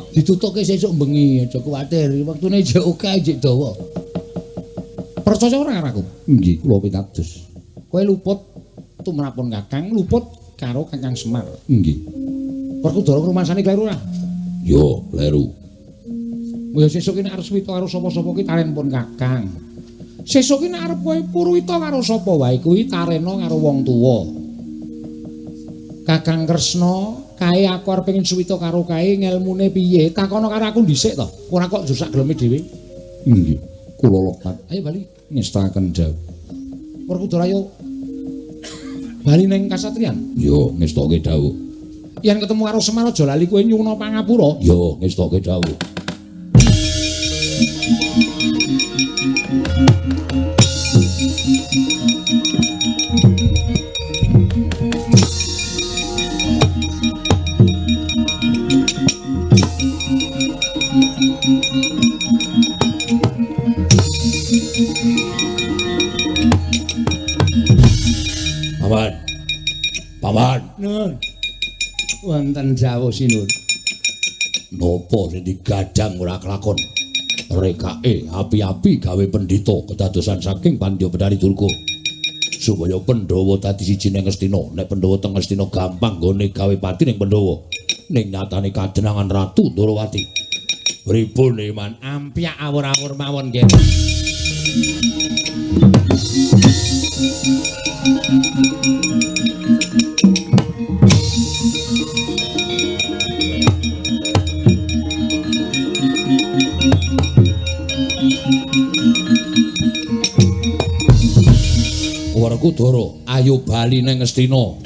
Ditutuke sesuk bengi, aja kuwatir. Wektune jek akeh, jek dawa. Percaya ora karo aku? Nggih, kula pitados. Kowe luput tumrapun Kakang, luput karo Kakang Semar. Nggih. Werkudara rumasane kleru ora? Yo, kleru. Ya sesuk iki nek arep suwita karo sapa-sapa ki taren pun Kakang. Sesuk iki nek arep kowe purwita karo sapa wae kuwi tarena karo wong tuwa. Kakang Kresna, kae aku arep pengin suwita karo kae ngelmune piye? Takono karo aku dhisik to. Ora kok njur sak geleme dhewe. Nggih, kula lepat. Ayo bali ngestaken jauh. Werkudara yo bali ning kasatriyan. Yo ngestoke dawuh. Yen ketemu karo Semar aja lali kowe nyuwuna pangapura. Yo ngestoke dawuh. Paman. Paman. Nun. Wonten jawuh sinun. Napa sing digadang ora kelakon? Rekake api-api gawe pendhita kedadosan saking Pandya Betari Durga. Supaya Pandhawa dadi siji ning Ngastina. Nek Pandhawa teng Ngastina gampang nggone gawe pati ning Pandhawa. Ning nyatane kadenangan Ratu Ndorowati. Pripun iman ampyak awur-awur mawon nggih. Werkudara, ayo bali ning Ngastina.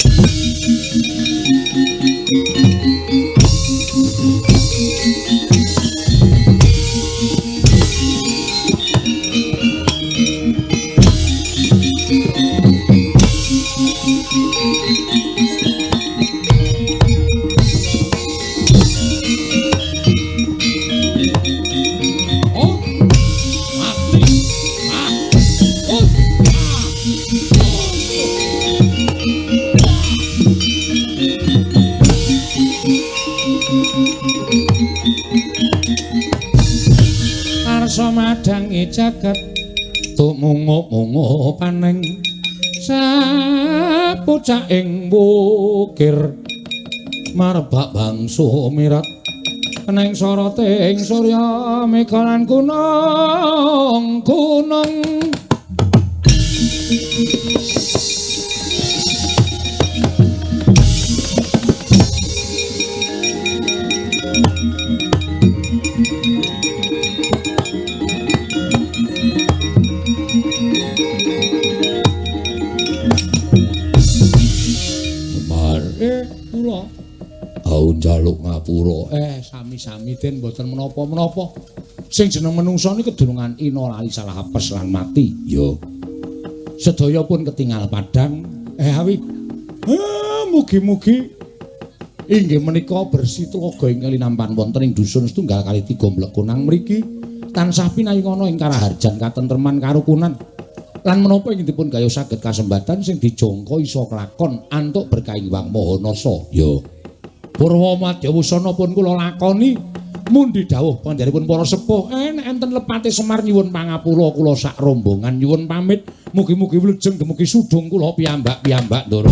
Madangi jagat tumungup-mungup paneng sapucaking wukir marbak bangsa mirat Neng soroting surya mega lan gunung gunung. Semar Kula au njaluk ngapura. Sami-sami den mboten menapa-menapa. Sing jeneng menungsa niki kedunungan ina lali salah apes lan mati. Ya. Sedaya pun ketingal padhang. Awi. Mugi-mugi inggih menika bersih tlaga ingkang linampan wonten ing dusun setunggal kali tiga Mlekunang mriki tansah pinayungana ing karaharjan katentreman karukunan. Lan menapa ing dipun gayuh saged kasembatan sing dijangka iso kelakon antuk berkah Hyang Maha Nasa. Ya. Purwa madya wusana pun kula lakoni mundi dawuh panjenenganipun para sepuh. Nek enten lepate Semar nyuwun pangapura kula sak rombongan nyuwun pamit. Mugi-mugi wilujeng dumugi sudung kula piyambak-piyambak Ndara.